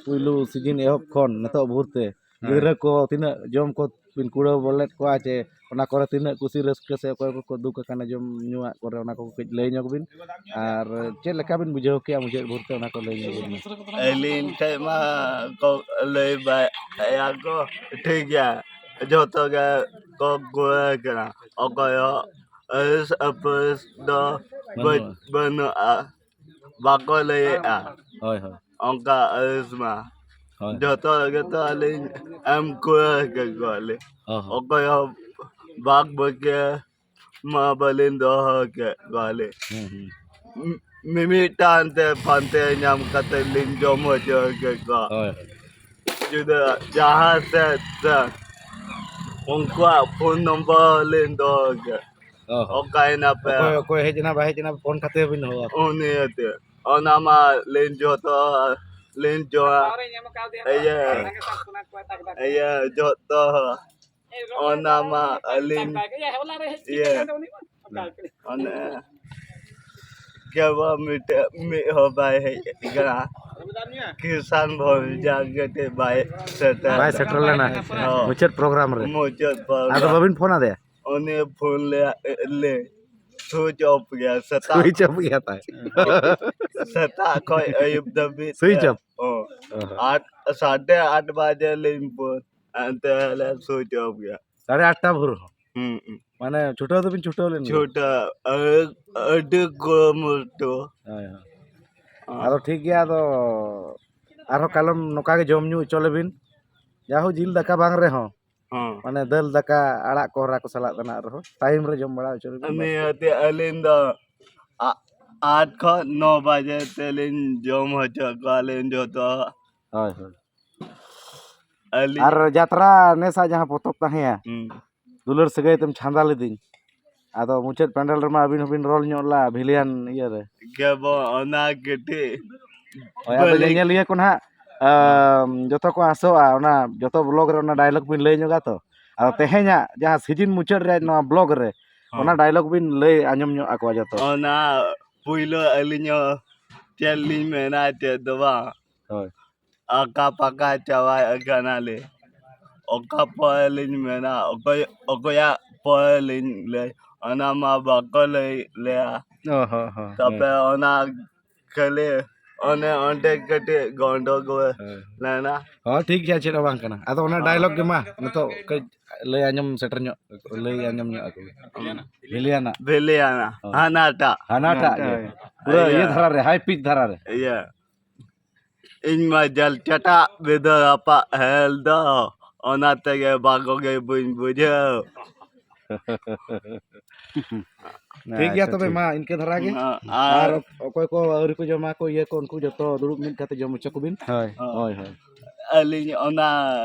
ᱯᱩᱭᱞᱩ season ᱮᱦᱚᱵ ᱠᱷᱚᱱ ᱱᱤᱛᱚᱜ ᱵᱷᱳᱨ ᱛᱮ ᱜᱤᱫᱽᱨᱟᱹ ᱠᱚ ᱛᱤᱱᱟᱹᱜ ᱡᱚᱢ ᱠᱚ ᱵᱤᱱ ᱠᱩᱲᱟᱹᱣ ᱵᱚᱞᱮᱫ ᱠᱚᱣᱟ, ᱪᱮ ᱚᱱᱟ ᱠᱚᱨᱮ ᱛᱤᱱᱟᱹᱜ ᱠᱩᱥᱤ ᱨᱟᱹᱥᱠᱟᱹ ᱥᱮ ᱚᱠᱚᱭ ᱠᱚᱠᱚ ᱫᱩᱠ ᱟᱠᱟᱱᱟ ᱡᱚᱢ ᱧᱩᱣᱟᱜ ᱠᱚᱨᱮ, ᱚᱱᱟ ᱠᱚ ᱠᱟᱹᱡ ᱞᱟᱹᱭ ᱧᱚᱜ ᱵᱤᱱ᱾ ᱟᱨ ᱪᱮᱫ ᱞᱮᱠᱟ ᱵᱤᱱ ᱵᱩᱡᱷᱟᱹᱣ ᱠᱮᱜᱼᱟ ᱢᱩᱪᱟᱹᱫ ᱵᱷᱳᱨ ᱛᱮ, ᱚᱱᱟ ᱠᱚ ᱞᱟᱹᱭ ᱧᱚᱜ ᱵᱤᱱ ᱢᱟ᱾ ᱟᱹᱞᱤᱧ ᱴᱷᱮᱡ ᱢᱟ ᱠᱚ ᱞᱟᱹᱭ ᱵᱟᱲᱟᱭᱟ ᱠᱚ, ᱴᱷᱤᱠ ᱜᱮᱭᱟ, ᱡᱚᱛᱚ ᱜᱮ ᱠᱚ ᱠᱩᱲᱟᱹᱣ ᱠᱟᱱᱟ, ᱚᱠᱚᱭ ᱦᱚᱸ ᱟᱹᱲᱤᱥ ᱟᱹᱯᱟᱹᱥ ᱫᱚ ᱵᱟᱹ- ᱵᱟᱹᱱᱩᱜᱼᱟ᱾ ᱵᱟᱹᱱᱩᱜᱼᱟ, ᱵᱟᱠᱚ ᱞᱟᱹᱭᱮᱜᱼᱟ᱾ ᱦᱳᱭ, ᱦᱳᱭ᱾ ᱚᱱᱠᱟ ᱟᱹᱲᱤᱥ ᱢᱟ᱾ ᱦᱳᱭ᱾ ᱡᱚᱛᱚ ᱜᱮᱛᱚ ᱟᱹᱞᱤᱧ ᱮᱢ ᱠᱩᱲᱟᱹᱣ ᱠᱮᱫ ᱠᱚᱣᱟᱞᱤᱧ᱾ ᱦᱚᱸ, ᱦᱚᱸ᱾ ᱚᱠᱚᱭ ᱦᱚᱸ ᱵᱟᱠ ᱵᱟᱹᱠᱤᱭᱟᱹ ᱢᱟ ᱵᱟᱹᱞᱤᱧ ᱫᱚᱦᱚ ᱠᱮᱫ ᱠᱚᱣᱟᱞᱤᱧ᱾ ᱦᱩᱸ, ᱦᱩᱸ᱾ ᱢᱤ-, ᱢᱤᱢᱤᱫᱴᱟᱝ ᱛᱮ ᱯᱟᱱᱛᱮ ᱧᱟᱢ ᱠᱟᱛᱮ ᱞᱤᱧ ᱡᱚᱢ ᱦᱚᱪᱚ ᱠᱮᱫ ᱠᱚᱣᱟ᱾ ᱦᱳᱭ, ᱦᱳᱭ᱾ ᱡᱩᱫᱟᱹ ᱡᱟᱦᱟᱸ ᱥᱮᱫ ᱛᱮ ᱩᱱᱠᱩᱣᱟᱜ ᱯᱷᱳᱱ ᱱᱚᱢᱵᱚᱨ ᱞᱤᱧ ᱫᱚᱦᱚ ᱠᱮᱫ᱾ ᱚ ᱦᱚᱸ᱾ ᱚᱠᱟᱭᱮᱱᱟ ᱯᱮ? ᱚᱠᱚᱭ, ᱚᱠᱚᱭ ᱦᱮᱡ ᱮᱱᱟ, ᱵᱟᱭ ᱦᱮᱡ ᱮᱱᱟ, ᱯᱷᱳᱱ ᱠᱟᱛᱮ ᱦᱚᱸᱵᱤᱱ ᱦᱚᱦᱚ ᱟᱠᱚᱣᱟ᱾ ᱩᱱᱤ ᱟᱛᱮ᱾ ᱚᱱᱟ ᱢᱟ ᱞᱤᱧ ᱡᱚᱛᱚ, ᱞᱤᱧ ᱡᱚᱢᱟ᱾ ᱤᱭᱟᱹ, ᱤᱭᱟᱹ, ᱡᱚᱛᱚ᱾ ᱚᱱᱟ ᱢᱟ ᱟᱹᱞᱤᱧ, ᱤᱭᱟᱹ, ᱚᱱᱮ, ᱠᱮᱵᱟ ᱢᱤᱫᱴᱮᱡ, ᱢᱤᱫ ᱦᱚᱸ ᱵᱟᱭ ᱦᱮᱡ ᱠᱟᱱᱟ᱾ ᱠᱤᱥᱟᱱ ᱵᱷᱚᱵᱤᱡᱟ ᱠᱟᱹᱴᱤᱡ ᱵᱟᱭ ᱥᱮᱴᱮᱨ ᱵᱟᱭ ᱥᱮᱴᱮᱨ ᱞᱮᱱᱟ ᱦᱚᱸ᱾ ᱢᱩᱪᱟᱹᱫ ᱯᱨᱳᱜᱨᱟᱢ ᱨᱮ᱾ ᱢᱩᱪᱟᱹᱫ ᱯᱨᱳᱜᱨᱟᱢ᱾ ᱟᱫᱚ ᱵᱟᱵᱤᱱ ᱯᱷᱳᱱ ᱟᱫᱮᱭᱟ? ᱩᱱᱤ ᱯᱷᱳᱱ ᱞᱮ, ᱞᱮ ᱥᱩᱭᱤᱪ ᱚᱯᱷ ᱜᱮᱭᱟ ᱥᱮᱛᱟᱜ᱾ ᱥᱩᱭᱤᱪ ᱚᱯᱷ ᱜᱮᱭᱟ ᱛᱟᱭ᱾ ᱥᱮᱛᱟᱜ ᱠᱷᱚᱡ ᱟᱹᱭᱩᱵ ᱫᱷᱟᱹᱵᱤᱡ᱾ Switch off? ᱚ᱾ ᱚ᱾ ᱟᱴ, ᱥᱟᱰᱮ ᱟᱴ ᱵᱟᱡᱮ ᱞᱤᱧ ᱯᱷᱳᱱ, ᱮᱱᱛᱮ ᱞᱮ ᱥᱩᱭᱤᱪ ᱚᱯᱷ ᱜᱮᱭᱟ᱾ ᱥᱟᱲᱮ ᱟᱴᱴᱟ ᱵᱷᱳᱨ ᱦᱚᱸ? ᱦᱩᱸ, ᱦᱩᱸ᱾ ᱢᱟᱱᱮ ᱪᱷᱩᱴᱟᱹᱣ ᱫᱚᱵᱤᱱ ᱪᱷᱩᱴᱟᱹᱣ ᱞᱮᱱ ᱜᱮᱭᱟ? ᱪᱷᱩᱴᱟᱹᱣ, ᱟᱹ-, ᱟᱹᱰᱤ ᱠᱩᱨᱩᱢᱩᱴᱩ᱾ ᱦᱳᱭ, ᱦᱳᱭ᱾ ᱦᱚᱸ᱾ ᱟᱫᱚ ᱴᱷᱤᱠ ᱜᱮᱭᱟ, ᱟᱫᱚ ᱟᱨᱦᱚᱸ ᱠᱟᱞᱚᱢ ᱱᱚᱝᱠᱟ ᱜᱮ ᱡᱚᱢ ᱧᱩ ᱦᱚᱪᱚ ᱞᱮᱵᱤᱱ᱾ ᱡᱟ ᱦᱳᱠ, ᱡᱤᱞ ᱫᱟᱠᱟ ᱵᱟᱝ ᱨᱮᱦᱚᱸ, ᱦᱚᱸ᱾ ᱢᱟᱱᱮ ᱫᱟᱹᱞ ᱫᱟᱠᱟ, ᱟᱲᱟᱜ ᱠᱚᱦᱨᱟ ᱠᱚ ᱥᱟᱞᱟᱜ ᱫᱚ ᱱᱟᱜ ᱨᱮᱦᱚᱸ ᱴᱟᱭᱤᱢ ᱨᱮ ᱡᱚᱢ ᱵᱟᱲᱟ ᱦᱚᱪᱚ ᱞᱮᱵᱤᱱ᱾ ᱱᱤᱭᱟᱹᱛᱮ ᱟᱹᱞᱤᱧ ᱫᱚ ᱟ-, ᱟᱴ ᱠᱷᱚᱱ ᱱᱚ ᱵᱟᱡᱮ ᱛᱮᱞᱤᱧ ᱡᱚᱢ ᱦᱚᱪᱚ ᱠᱚᱣᱟᱞᱤᱧ ᱡᱚᱛᱚ᱾ ᱦᱳᱭ, ᱦᱳᱭ᱾ ᱟᱹᱞᱤᱧ ᱟᱨ ᱡᱟᱛᱨᱟ ᱱᱮᱥᱟᱜ ᱡᱟᱦᱟᱸ ᱯᱚᱛᱚᱵ ᱛᱟᱦᱮᱸᱭᱟ, ᱦᱩᱸ᱾ ᱫᱩᱞᱟᱹᱲ ᱥᱟᱹᱜᱟᱹᱭ ᱛᱮᱢ ᱪᱷᱟᱸᱫᱟ ᱞᱤᱫᱤᱧ, ᱟᱫᱚ ᱢᱩᱪᱟᱹᱫ ᱯᱮᱱᱰᱮᱞ ᱨᱮᱢᱟ ᱟᱹᱵᱤᱱ ᱦᱚᱸᱵᱤᱱ ᱨᱳᱞ ᱧᱚᱜ ᱞᱮᱜᱼᱟ, ᱵᱷᱤᱞᱤᱭᱟᱱ ᱤᱭᱟᱹ ᱨᱮ᱾ ᱜᱮᱵᱚ ᱚᱱᱟ ᱠᱟᱹᱴᱤᱡ ᱦᱳᱭ, ᱟᱫᱚ ᱵᱟᱹᱞᱤᱧ ᱧᱮᱧᱮᱞᱤᱭᱟᱹ ᱠᱚ ᱱᱟᱦᱟᱜ, ᱟᱢ, ᱡᱚᱛᱚ ᱠᱚ ᱟᱥᱚᱜᱼᱟ, ᱚᱱᱟ ᱡᱚᱛᱚ ᱵᱞᱚᱜ ᱨᱮ ᱚᱱᱟ ᱰᱟᱭᱞᱚᱜ ᱵᱤᱱ ᱞᱟᱹᱭ ᱧᱚᱜᱟ ᱛᱚ᱾ ᱟᱫᱚ ᱛᱮᱦᱮᱧᱟᱜ ᱡᱟᱦᱟᱸ ᱥᱤᱡᱤᱱ ᱢᱩᱪᱟᱹᱫ ᱨᱮ ᱱᱚᱣᱟ ᱵᱞᱚᱜ ᱨᱮ, ᱦᱚᱸ᱾ ᱚᱱᱟ ᱰᱟᱭᱞᱚᱜ ᱵᱤᱱ ᱞᱟᱹᱭ ᱟᱸᱡᱚᱢ ᱧᱚᱜ ᱟᱠᱚᱣᱟ ᱡᱚᱛᱚ᱾ ᱚᱱᱟ ᱯᱩᱭᱞᱩ ᱟᱹᱞᱤᱧ ᱦᱚᱸ ᱪᱮᱫ ᱞᱤᱧ ᱢᱮᱱᱟ, ᱪᱮᱫ ᱫᱚ ᱵᱟᱝ᱾ ᱦᱳᱭ᱾ ᱟᱠᱟ ᱯᱟᱠᱟ ᱪᱟᱵᱟ ᱟᱠᱟᱱᱟᱞᱮ᱾ ᱚᱠᱟ ᱯᱚᱭᱮ ᱞᱤᱧ ᱢᱮᱱᱟ, ᱚᱠᱚᱭ, ᱚᱠᱚᱭᱟᱜ ᱯᱚᱭᱮ ᱞᱤᱧ ᱞᱟᱹᱭ, ᱚᱱᱟ ᱢᱟ ᱵᱟᱠᱚ ᱞᱟᱹᱭ ᱞᱮᱭᱟ᱾ ᱚ ᱦᱚᱸ ᱦᱚᱸ, ᱛᱟᱯᱮ ᱦᱮᱸ᱾ ᱚᱱᱟ ᱠᱷᱟᱹᱞᱤ ᱚᱱᱮ ᱚᱸᱰᱮ ᱠᱟᱹᱴᱤᱡ ᱜᱚᱱᱰᱚᱜᱳᱞ ᱦᱮᱸ᱾ ᱞᱮᱱᱟ᱾ ᱦᱚᱸ, ᱴᱷᱤᱠ ᱜᱮᱭᱟ, ᱪᱮᱫ ᱦᱚᱸ ᱵᱟᱝ ᱠᱟᱱᱟ᱾ ᱟᱫᱚ ᱚᱱᱟ ᱦᱚᱸ᱾ ᱰᱟᱭᱞᱚᱜ ᱜᱮ ᱢᱟ ᱱᱤᱛᱚᱜ ᱠᱟᱹᱡ ᱞᱟᱹᱭ ᱟᱸᱡᱚᱢ ᱥᱮᱴᱮᱨ ᱧᱚᱜ, ᱞᱟᱹᱭ ᱟᱸᱡᱚᱢ ᱧᱚᱜ ᱟᱠᱚ᱾ ᱵᱷᱤᱞᱤᱭᱟᱱᱟ᱾ ᱵᱷᱤᱞᱤᱭᱟᱱᱟ᱾ ᱦᱚᱸ᱾ ᱦᱟᱱᱟᱴᱟᱜ᱾ ᱦᱟᱱᱟᱴᱟᱜ ᱜᱮ᱾ ᱦᱳᱭ᱾ ᱯᱩᱨᱟᱹ ᱤᱭᱟᱹ ᱤᱭᱟᱹ᱾ ᱫᱷᱟᱨᱟ ᱨᱮ, ᱦᱟᱭ ᱯᱤᱪ ᱫᱷᱟᱨᱟ ᱨᱮ᱾ ᱤᱭᱟᱹ᱾ ᱤᱧ ᱢᱟ ᱡᱟᱞ ᱪᱟᱴᱟᱜ ᱵᱮᱫᱚ ᱨᱟᱯᱟᱜ ᱦᱮᱞ ᱫᱚ, ᱚᱱᱟ ᱛᱮᱜᱮ ᱵᱟᱜᱚ ᱜᱮ ᱵᱟᱹᱧ ᱵᱩᱡᱷᱟᱹᱣ᱾ ᱴᱷᱤᱠ ᱜᱮᱭᱟ ᱟᱪᱪᱷᱟ, ᱛᱚᱵᱮ ᱴᱷᱤᱠ᱾ ᱢᱟ ᱤᱱᱠᱟᱹ ᱫᱷᱟᱨᱟ ᱜᱮ᱾ ᱦᱮᱸ, ᱟᱨ ᱟᱨ ᱚᱠᱚᱭ ᱠᱚ ᱟᱹᱣᱨᱤ ᱠᱚ ᱡᱚᱢᱟ ᱠᱚ ᱤᱭᱟᱹ ᱠᱚ, ᱩᱱᱠᱩ ᱡᱚᱛᱚ ᱫᱩᱲᱩᱵ ᱢᱤᱫ ᱠᱟᱛᱮ ᱡᱚᱢ ᱦᱚᱪᱚ ᱠᱚᱵᱤᱱ᱾ ᱦᱳᱭ᱾ ᱦᱳᱭ, ᱦᱳᱭ᱾ ᱟᱹᱞᱤᱧ ᱚᱱᱟ,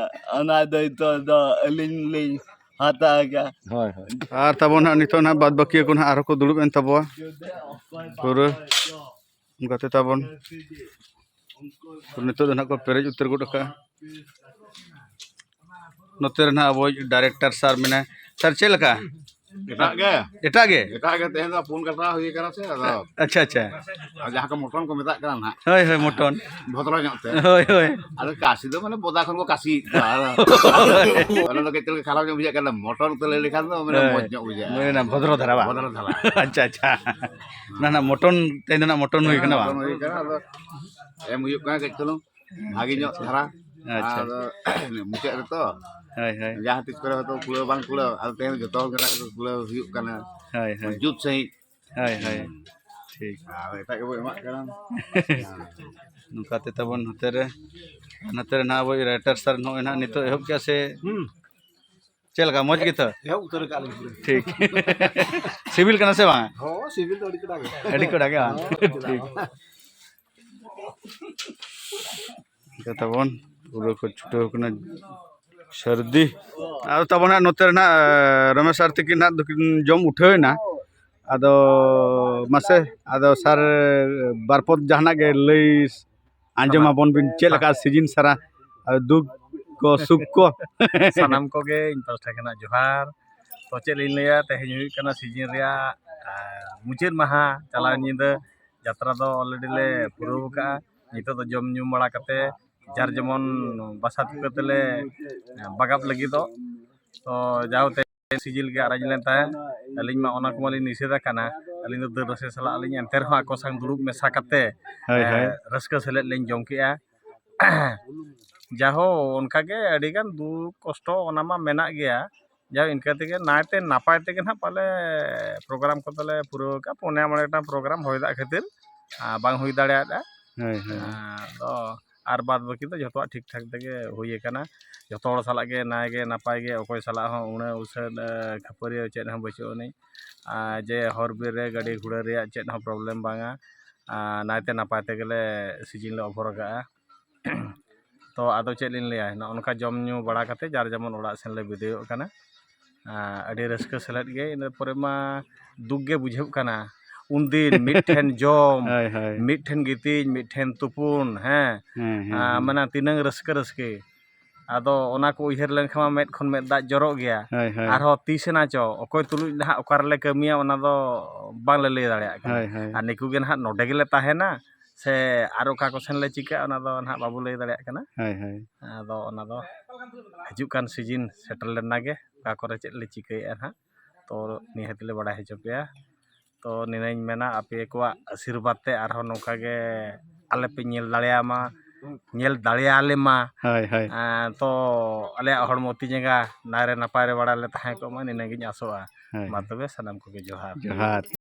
ᱚᱱᱟ ᱫᱟᱭᱤᱛᱛᱚ ᱫᱚ ᱟᱹᱞᱤᱧ ᱞᱤᱧ ᱦᱟᱛᱟᱣ ᱜᱮᱭᱟ᱾ ᱦᱳᱭ, ᱦᱳᱭ᱾ ᱟᱨ ᱛᱟᱵᱚᱱ ᱦᱟᱸᱜ ᱱᱤᱛᱚᱜ ᱱᱟᱦᱟᱜ ᱵᱟᱫ ᱵᱟᱹᱠᱤ ᱠᱚ ᱱᱟᱦᱟᱜ ᱟᱨᱦᱚᱸ ᱠᱚ ᱫᱩᱲᱩᱵ ᱮᱱ ᱛᱟᱵᱚᱣᱟ ᱯᱩᱨᱟᱹ᱾ ᱚᱱᱠᱟᱛᱮ ᱛᱟᱵᱚᱱ ᱱᱤᱛᱚᱜ ᱫᱚ ᱱᱟᱦᱟᱜ ᱠᱚ ᱯᱮᱨᱮᱡ ᱩᱛᱟᱹᱨ ᱜᱚᱫ ᱟᱠᱟᱜᱼᱟ᱾ ᱱᱚᱛᱮ ᱨᱮ ᱱᱟᱦᱟᱜ ᱟᱵᱚᱭᱤᱡ ᱰᱟᱭᱨᱮᱠᱴᱚᱨ ᱥᱟᱨ ᱢᱮᱱᱟᱭ᱾ ᱥᱟᱨ, ᱪᱮᱫ ᱞᱮᱠᱟ? ᱮᱴᱟᱜ ᱜᱮ᱾ ᱮᱴᱟᱜ ᱜᱮ? ᱮᱴᱟᱜ ᱜᱮ, ᱛᱮᱦᱮᱧ ᱫᱚ ᱯᱩᱱ ᱠᱟᱴᱷᱟ ᱦᱩᱭ ᱟᱠᱟᱱᱟ ᱥᱮ, ᱟᱫᱚ ᱟᱪᱪᱷᱟ, ᱟᱪᱪᱷᱟ᱾ ᱟᱨ ᱡᱟᱦᱟᱸ ᱠᱚ ᱢᱚᱴᱚᱱ ᱠᱚ ᱢᱮᱛᱟᱜ ᱠᱟᱱᱟ ᱱᱟᱦᱟᱜ, ᱦᱳᱭ, ᱦᱳᱭ, ᱢᱚᱴᱚᱱ᱾ ᱵᱷᱚᱫᱨᱚ ᱧᱚᱜ ᱛᱮ᱾ ᱦᱳᱭ, ᱦᱳᱭ᱾ ᱟᱫᱚ ᱠᱟᱥᱤ ᱫᱚ ᱢᱟᱱᱮ ᱵᱚᱫᱟ ᱠᱷᱚᱱ ᱠᱚ ᱠᱟᱥᱤᱭᱮᱫ ᱠᱚᱣᱟ᱾ ᱟᱫᱚ ᱚᱱᱟ ᱫᱚ ᱠᱟᱹᱡ ᱪᱩᱞᱩᱝ ᱠᱷᱟᱨᱟᱯ ᱧᱚᱜ ᱵᱩᱡᱷᱟᱹᱜ ᱠᱟᱱᱟ, ᱢᱚᱴᱚᱱ ᱩᱛᱩ ᱞᱟᱹᱭ ᱞᱮᱠᱷᱟᱱ ᱫᱚ ᱢᱟᱱᱮ ᱦᱳᱭ᱾ ᱢᱚᱡᱽ ᱧᱚᱜ ᱵᱩᱡᱷᱟᱹᱜᱼᱟ᱾ ᱢᱟᱱᱮ ᱵᱷᱚᱫᱨᱚ ᱫᱷᱟᱨᱟ ᱵᱟᱝ? ᱵᱷᱚᱫᱨᱚ ᱫᱷᱟᱨᱟ᱾ ᱟᱪᱪᱷᱟ, ᱟᱪᱪᱷᱟ᱾ ᱚᱱᱟ ᱱᱟᱜ ᱢᱚᱴᱚᱱ, ᱛᱮᱦᱮᱧ ᱫᱚ ᱱᱟᱜ ᱢᱚᱴᱚᱱ ᱦᱩᱭ ᱠᱟᱱᱟ ᱵᱟᱝ? ᱢᱚᱴᱚᱱ ᱦᱩᱭ ᱠᱟᱱᱟ, ᱟᱫᱚ ᱮᱢ ᱦᱩᱭᱩᱜ ᱠᱟᱱᱟ ᱠᱟᱹᱡ ᱪᱩᱞᱩᱝ ᱵᱷᱟᱜᱮ ᱧᱚᱜ ᱟᱪᱪᱷᱟ, ᱫᱷᱟᱨᱟ᱾ ᱟᱪᱪᱷᱟ᱾ ᱟᱫᱚ ᱢᱩᱪᱟᱹᱫ ᱨᱮᱛᱚ ᱦᱳᱭ, ᱦᱳᱭ᱾ ᱡᱟᱦᱟᱸ ᱛᱤᱥ ᱠᱚᱨᱮ ᱦᱚᱭᱛᱳ ᱠᱩᱲᱟᱹᱣ ᱵᱟᱝ ᱠᱩᱲᱟᱹᱣ, ᱟᱫᱚ ᱛᱮᱦᱮᱧ ᱡᱚᱛᱚ ᱦᱚᱲ ᱜᱮ ᱱᱟᱜ ᱠᱩᱲᱟᱹᱣ ᱦᱩᱭᱩᱜ ᱠᱟᱱᱟ᱾ ᱦᱳᱭ, ᱦᱳᱭ᱾ ᱡᱩᱛ ᱥᱟᱺᱦᱤᱡ᱾ ᱦᱳᱭ, ᱦᱳᱭ᱾ ᱴᱷᱤᱠ᱾ ᱟᱨ ᱮᱴᱟᱜ ᱜᱮᱵᱚ ᱮᱢᱟᱜ ᱠᱟᱱᱟ᱾ ᱱᱚᱝᱠᱟ ᱛᱮ ᱛᱟᱵᱚᱱ ᱱᱚᱛᱮ ᱨᱮ, ᱱᱚᱛᱮ ᱨᱮ ᱱᱟᱦᱟᱜ ᱟᱵᱚ ᱨᱟᱭᱴᱟᱨ ᱥᱟᱨ ᱱᱚᱜᱼᱚᱭ ᱱᱟᱦᱟᱜ ᱱᱤᱛᱚᱜ ᱮᱦᱚᱵ ᱠᱮᱜᱼᱟ ᱥᱮ? ᱦᱩᱸ᱾ ᱪᱮᱫ ᱞᱮᱠᱟ, ᱢᱚᱡᱽ ᱜᱮᱛᱚ? ᱮᱦᱚᱵ ᱩᱛᱟᱹᱨ ᱟᱠᱟᱫ ᱞᱤᱧ ᱯᱩᱨᱟᱹ᱾ ᱴᱷᱤᱠ᱾ ᱥᱤᱵᱤᱞ ᱠᱟᱱᱟ ᱥᱮ ᱵᱟᱝ? ᱦᱚᱸ, ᱥᱤᱵᱤᱞ ᱫᱚ ᱟᱹᱰᱤ ᱠᱟᱡᱟᱠ ᱜᱮ᱾ ᱟᱹᱰᱤ ᱠᱟᱡᱟᱠ ᱜᱮ ᱵᱟᱝ? ᱦᱚᱸ, ᱪᱮᱫᱟᱜ ᱴᱷᱤᱠ᱾ ᱵᱟᱝ? ᱤᱱᱠᱟᱹ ᱛᱟᱵᱚᱱ ᱯᱩᱨᱟᱹ ᱠᱚ ᱪᱷᱩᱴᱟᱹᱣ ᱠᱟᱱᱟ ᱥᱟᱹᱨᱫᱤ᱾ ᱟᱫᱚ ᱛᱟᱵᱚᱱ ᱦᱟᱸᱜ ᱱᱚᱛᱮ ᱨᱮ ᱱᱟᱜ, ᱮ, ᱨᱚᱢᱮᱥ ᱥᱟᱨ ᱛᱤᱠᱤᱱ ᱱᱟᱜ ᱫᱚᱠᱤᱱ ᱡᱚᱢ ᱩᱴᱷᱟᱹᱣ ᱮᱱᱟ᱾ ᱟᱫᱚ ᱢᱟᱥᱮ, ᱟᱫᱚ ᱥᱟᱨ ᱵᱟᱨ ᱯᱚᱫ ᱡᱟᱦᱟᱱᱟᱜ ᱜᱮ ᱞᱟᱹᱭ ᱟᱸᱡᱚᱢ ᱥᱟᱱᱟᱢ ᱟᱵᱚᱱ ᱵᱤᱱ, ᱪᱮᱫ ᱞᱮᱠᱟ ᱥᱤᱡᱤᱱ ᱥᱟᱨᱟ, ᱮ, ᱫᱩᱠ ᱠᱚ, ᱥᱩᱠ ᱠᱚ? ᱥᱟᱱᱟᱢ ᱠᱚᱜᱮ ᱤᱧ ᱯᱟᱦᱴᱟ ᱠᱷᱚᱱᱟᱜ ᱡᱚᱦᱟᱨ᱾ ᱛᱚ ᱪᱮᱫ ᱞᱤᱧ ᱞᱟᱹᱭᱟ, ᱛᱮᱦᱮᱧ ᱦᱩᱭᱩᱜ ᱠᱟᱱᱟ ᱥᱤᱡᱤᱱ ᱨᱮᱭᱟᱜ, ᱟᱨ, ᱢᱩᱪᱟᱹᱫ ᱢᱟᱦᱟ᱾ ᱪᱟᱞᱟᱣ ᱧᱤᱫᱟᱹ ᱡᱟᱛᱨᱟ ᱫᱚ already ᱞᱮ ᱯᱩᱨᱟᱹᱣ ᱟᱠᱟᱜᱼᱟ᱾ ᱱᱤᱛᱚᱜ ᱫᱚ ᱡᱚᱢ ᱧᱩ ᱵᱟᱲᱟ ᱠᱟᱛᱮ ᱡᱟᱨ ᱡᱮᱢᱚᱱ ᱵᱟᱥᱟ ᱛᱩᱠᱟᱹ ᱛᱮᱞᱮ ᱵᱟᱜᱟᱵ ᱞᱟᱹᱜᱤᱫᱚᱜ᱾ ᱛᱚ ᱡᱟᱣ ᱛᱮ ᱥᱤᱡᱤᱞ ᱜᱮ ᱟᱨᱟᱡᱽ ᱞᱮᱱ ᱛᱟᱦᱮᱸᱫ᱾ ᱟᱹᱞᱤᱧ ᱢᱟ ᱚᱱᱟ ᱠᱚᱢᱟᱞᱤᱧ ᱱᱤᱥᱮᱫ ᱟᱠᱟᱱᱟ, ᱟᱹᱞᱤᱧ ᱫᱚ ᱫᱟᱹᱞ ᱨᱟᱥᱮ ᱥᱟᱞᱟᱜ ᱟᱹᱞᱤᱧ ᱮᱱᱛᱮ ᱨᱮᱦᱚᱸ ᱟᱠᱚ ᱥᱟᱶ ᱫᱩᱲᱩᱵ ᱢᱮᱥᱟ ᱠᱟᱛᱮ ᱦᱳᱭ, ᱦᱳᱭ᱾ ᱨᱟᱹᱥᱠᱟᱹ ᱥᱮᱞᱮᱫ ᱞᱤᱧ ᱡᱚᱢ ᱠᱮᱜᱼᱟ᱾ ᱡᱟᱦᱳ ᱚᱱᱠᱟᱜᱮ ᱟᱹᱰᱤᱜᱟᱱ ᱫᱩᱠ ᱠᱚᱥᱴᱚ ᱚᱱᱟ ᱢᱟ ᱢᱮᱱᱟᱜ ᱜᱮᱭᱟ᱾ ᱡᱟᱦᱳ ᱤᱱᱠᱟᱹ ᱛᱮᱜᱮ ᱱᱟᱭᱛᱮ ᱱᱟᱯᱟᱭ ᱛᱮᱜᱮ ᱱᱟᱦᱟᱜ ᱯᱟᱞᱮ ᱯᱨᱳᱜᱨᱟᱢ ᱠᱚᱫᱚᱞᱮ ᱯᱩᱨᱟᱹᱣ ᱠᱟᱜᱼᱟ᱾ ᱯᱩᱱᱭᱟ ᱢᱚᱬᱮ ᱜᱚᱴᱟᱝ ᱯᱨᱳᱜᱨᱟᱢ ᱦᱚᱭ ᱫᱟᱜ ᱠᱷᱟᱹᱛᱤᱨ ᱟᱨ ᱵᱟᱝ ᱦᱩᱭ ᱫᱟᱲᱮᱭᱟᱫᱼᱟ᱾ ᱦᱳᱭ, ᱦᱳᱭ᱾ ᱟᱫᱚ ᱟᱨ ᱵᱟᱫ ᱵᱟᱹᱠᱤ ᱫᱚ ᱡᱷᱚᱛᱚᱣᱟᱜ ᱴᱷᱤᱠ ᱴᱷᱟᱠ ᱛᱮᱜᱮ ᱦᱩᱭ ᱟᱠᱟᱱᱟ᱾ ᱡᱷᱚᱛᱚ ᱦᱚᱲ ᱥᱟᱞᱟᱜ ᱜᱮ ᱱᱟᱭ ᱜᱮ ᱱᱟᱯᱟᱭ ᱜᱮ, ᱚᱠᱚᱭ ᱥᱟᱞᱟᱜ ᱦᱚᱸ ᱩᱱᱟᱹᱜ ᱩᱥᱟᱹᱫ ᱠᱷᱟᱹᱯᱟᱹᱨᱤᱭᱟᱹ ᱪᱮᱫ ᱦᱚᱸ ᱵᱟᱹᱪᱩᱜ ᱟᱹᱱᱤᱡ᱾ ᱟᱨ ᱡᱮ ᱦᱚᱨ ᱵᱤᱨ ᱨᱮ ᱜᱟᱹᱰᱤ ᱜᱷᱚᱲᱟ ᱨᱮᱭᱟᱜ ᱪᱮᱫ ᱦᱚᱸ ᱯᱨᱚᱵᱞᱮᱢ ᱵᱟᱝᱟ᱾ ᱟᱨ ᱱᱟᱭᱛᱮ ᱱᱟᱯᱟᱭ ᱛᱮᱜᱮᱞᱮ ᱥᱤᱡᱤᱱ ᱞᱮ ᱚᱯᱷᱚᱨ ᱟᱠᱟᱜᱼᱟ᱾ ᱛᱚ ᱟᱫᱚ ᱪᱮᱫ ᱞᱤᱧ ᱞᱟᱹᱭᱟ, ᱱᱚᱜᱼᱚ ᱱᱚᱝᱠᱟ ᱡᱚᱢ ᱧᱩ ᱵᱟᱲᱟ ᱠᱟᱛᱮ ᱡᱟᱨ ᱡᱮᱢᱚᱱ ᱚᱲᱟᱜ ᱥᱮᱱ ᱞᱮ ᱵᱤᱫᱟᱹᱭᱚᱜ ᱠᱟᱱᱟ᱾ ᱟᱨ ᱟᱹᱰᱤ ᱨᱟᱹᱥᱠᱟᱹ ᱥᱮᱞᱮᱫ ᱜᱮ᱾ ᱤᱱᱟᱹ ᱯᱚᱨᱮ ᱢᱟ ᱫᱩᱠ ᱜᱮ ᱵᱩᱡᱷᱟᱹᱜ ᱠᱟᱱᱟ᱾ ᱩᱱᱫᱤᱱ ᱢᱤᱫᱴᱷᱮᱱ ᱡᱚᱢ, ᱦᱳᱭ, ᱦᱳᱭ᱾ ᱢᱤᱫᱴᱷᱮᱱ ᱜᱤᱛᱤᱡ, ᱢᱤᱫᱴᱷᱮᱱ ᱛᱩᱯᱩᱱ, ᱦᱮᱸ, ᱦᱮᱸ, ᱦᱮᱸ, ᱟᱨ ᱦᱮᱸ᱾ ᱢᱟᱱᱮ ᱛᱤᱱᱟᱹᱝ ᱨᱟᱹᱥᱠᱟᱹ ᱨᱟᱹᱥᱠᱤ᱾ ᱟᱫᱚ ᱚᱱᱟ ᱠᱚ ᱩᱭᱦᱟᱹᱨ ᱞᱮᱱᱠᱷᱟᱱ ᱢᱟ ᱢᱮᱫ ᱠᱷᱚᱱ ᱢᱮᱫ ᱫᱟᱜ ᱡᱚᱨᱚᱜ ᱜᱮᱭᱟ᱾ ᱦᱳᱭ, ᱦᱳᱭ᱾ ᱟᱨᱦᱚᱸ ᱛᱤᱥ ᱮᱱᱟ ᱪᱚ, ᱚᱠᱚᱭ ᱛᱩᱞᱩᱡ ᱱᱟᱦᱟᱜ ᱚᱠᱟ ᱨᱮᱞᱮ ᱠᱟᱹᱢᱤᱭᱟ, ᱚᱱᱟ ᱫᱚ ᱵᱟᱝᱞᱮ ᱞᱟᱹᱭ ᱫᱟᱲᱮᱭᱟᱜ ᱠᱟᱱᱟ᱾ ᱦᱳᱭ, ᱦᱳᱭ᱾ ᱟᱨ ᱱᱤᱠᱩ ᱜᱮ ᱱᱟᱦᱟᱜ ᱱᱚᱰᱮ ᱜᱮᱞᱮ ᱛᱟᱦᱮᱱᱟ ᱥᱮ ᱟᱨ ᱚᱠᱟ ᱠᱚ ᱥᱮᱱ ᱞᱮ ᱪᱤᱠᱟᱹᱜᱼᱟ, ᱚᱱᱟ ᱫᱚ ᱱᱟᱦᱟᱜ ᱵᱟᱵᱚ ᱞᱟᱹᱭ ᱫᱟᱲᱮᱭᱟᱜ ᱠᱟᱱᱟ᱾ ᱦᱳᱭ, ᱦᱳᱭ᱾ ᱟᱫᱚ ᱚᱱᱟ ᱫᱚ ᱦᱤᱡᱩᱜ ᱠᱟᱱ ᱥᱤᱡᱤᱱ ᱥᱮᱴᱮᱨ ᱞᱮᱱᱟ ᱜᱮ, ᱚᱠᱟ ᱠᱚᱨᱮ ᱪᱮᱫ ᱞᱮ ᱪᱤᱠᱟᱹᱭᱮᱫᱼᱟ ᱱᱟᱦᱟᱜ, ᱛᱚ ᱱᱤᱦᱟᱹᱛ ᱞᱮ ᱵᱟᱲᱟᱭ ᱦᱚᱪᱚ ᱯᱮᱭᱟ᱾ ᱛᱚ ᱱᱤᱭᱟᱹᱧ ᱢᱮᱱᱟ, ᱟᱯᱮ ᱠᱚᱣᱟᱜ ᱟᱥᱤᱨᱵᱟᱫᱽ ᱛᱮ ᱟᱨᱦᱚᱸ ᱱᱚᱝᱠᱟ ᱜᱮ ᱟᱞᱮ ᱯᱮ ᱧᱮᱞ ᱫᱟᱲᱮᱭᱟᱢᱟ, ᱧᱮᱞ ᱫᱟᱲᱮᱭᱟᱞᱮ ᱢᱟ᱾ ᱦᱳᱭ, ᱦᱳᱭ᱾ ᱟᱨ ᱛᱚ ᱟᱞᱮᱭᱟᱜ ᱦᱚᱲᱢᱚ ᱛᱤ ᱡᱟᱸᱜᱟ ᱱᱟᱭᱨᱮ ᱱᱟᱯᱟᱭ ᱨᱮ ᱵᱟᱲᱟ ᱞᱮ ᱛᱟᱦᱮᱸ ᱠᱚᱜ ᱢᱟ, ᱱᱤᱱᱟᱹᱜ ᱜᱤᱧ ᱟᱥᱚᱜᱼᱟ᱾ ᱦᱳᱭ᱾ ᱢᱟ ᱛᱚᱵᱮ ᱥᱟᱱᱟᱢ ᱠᱚᱜᱮ ᱡᱚᱦᱟᱨ᱾ ᱡᱚᱦᱟᱨ᱾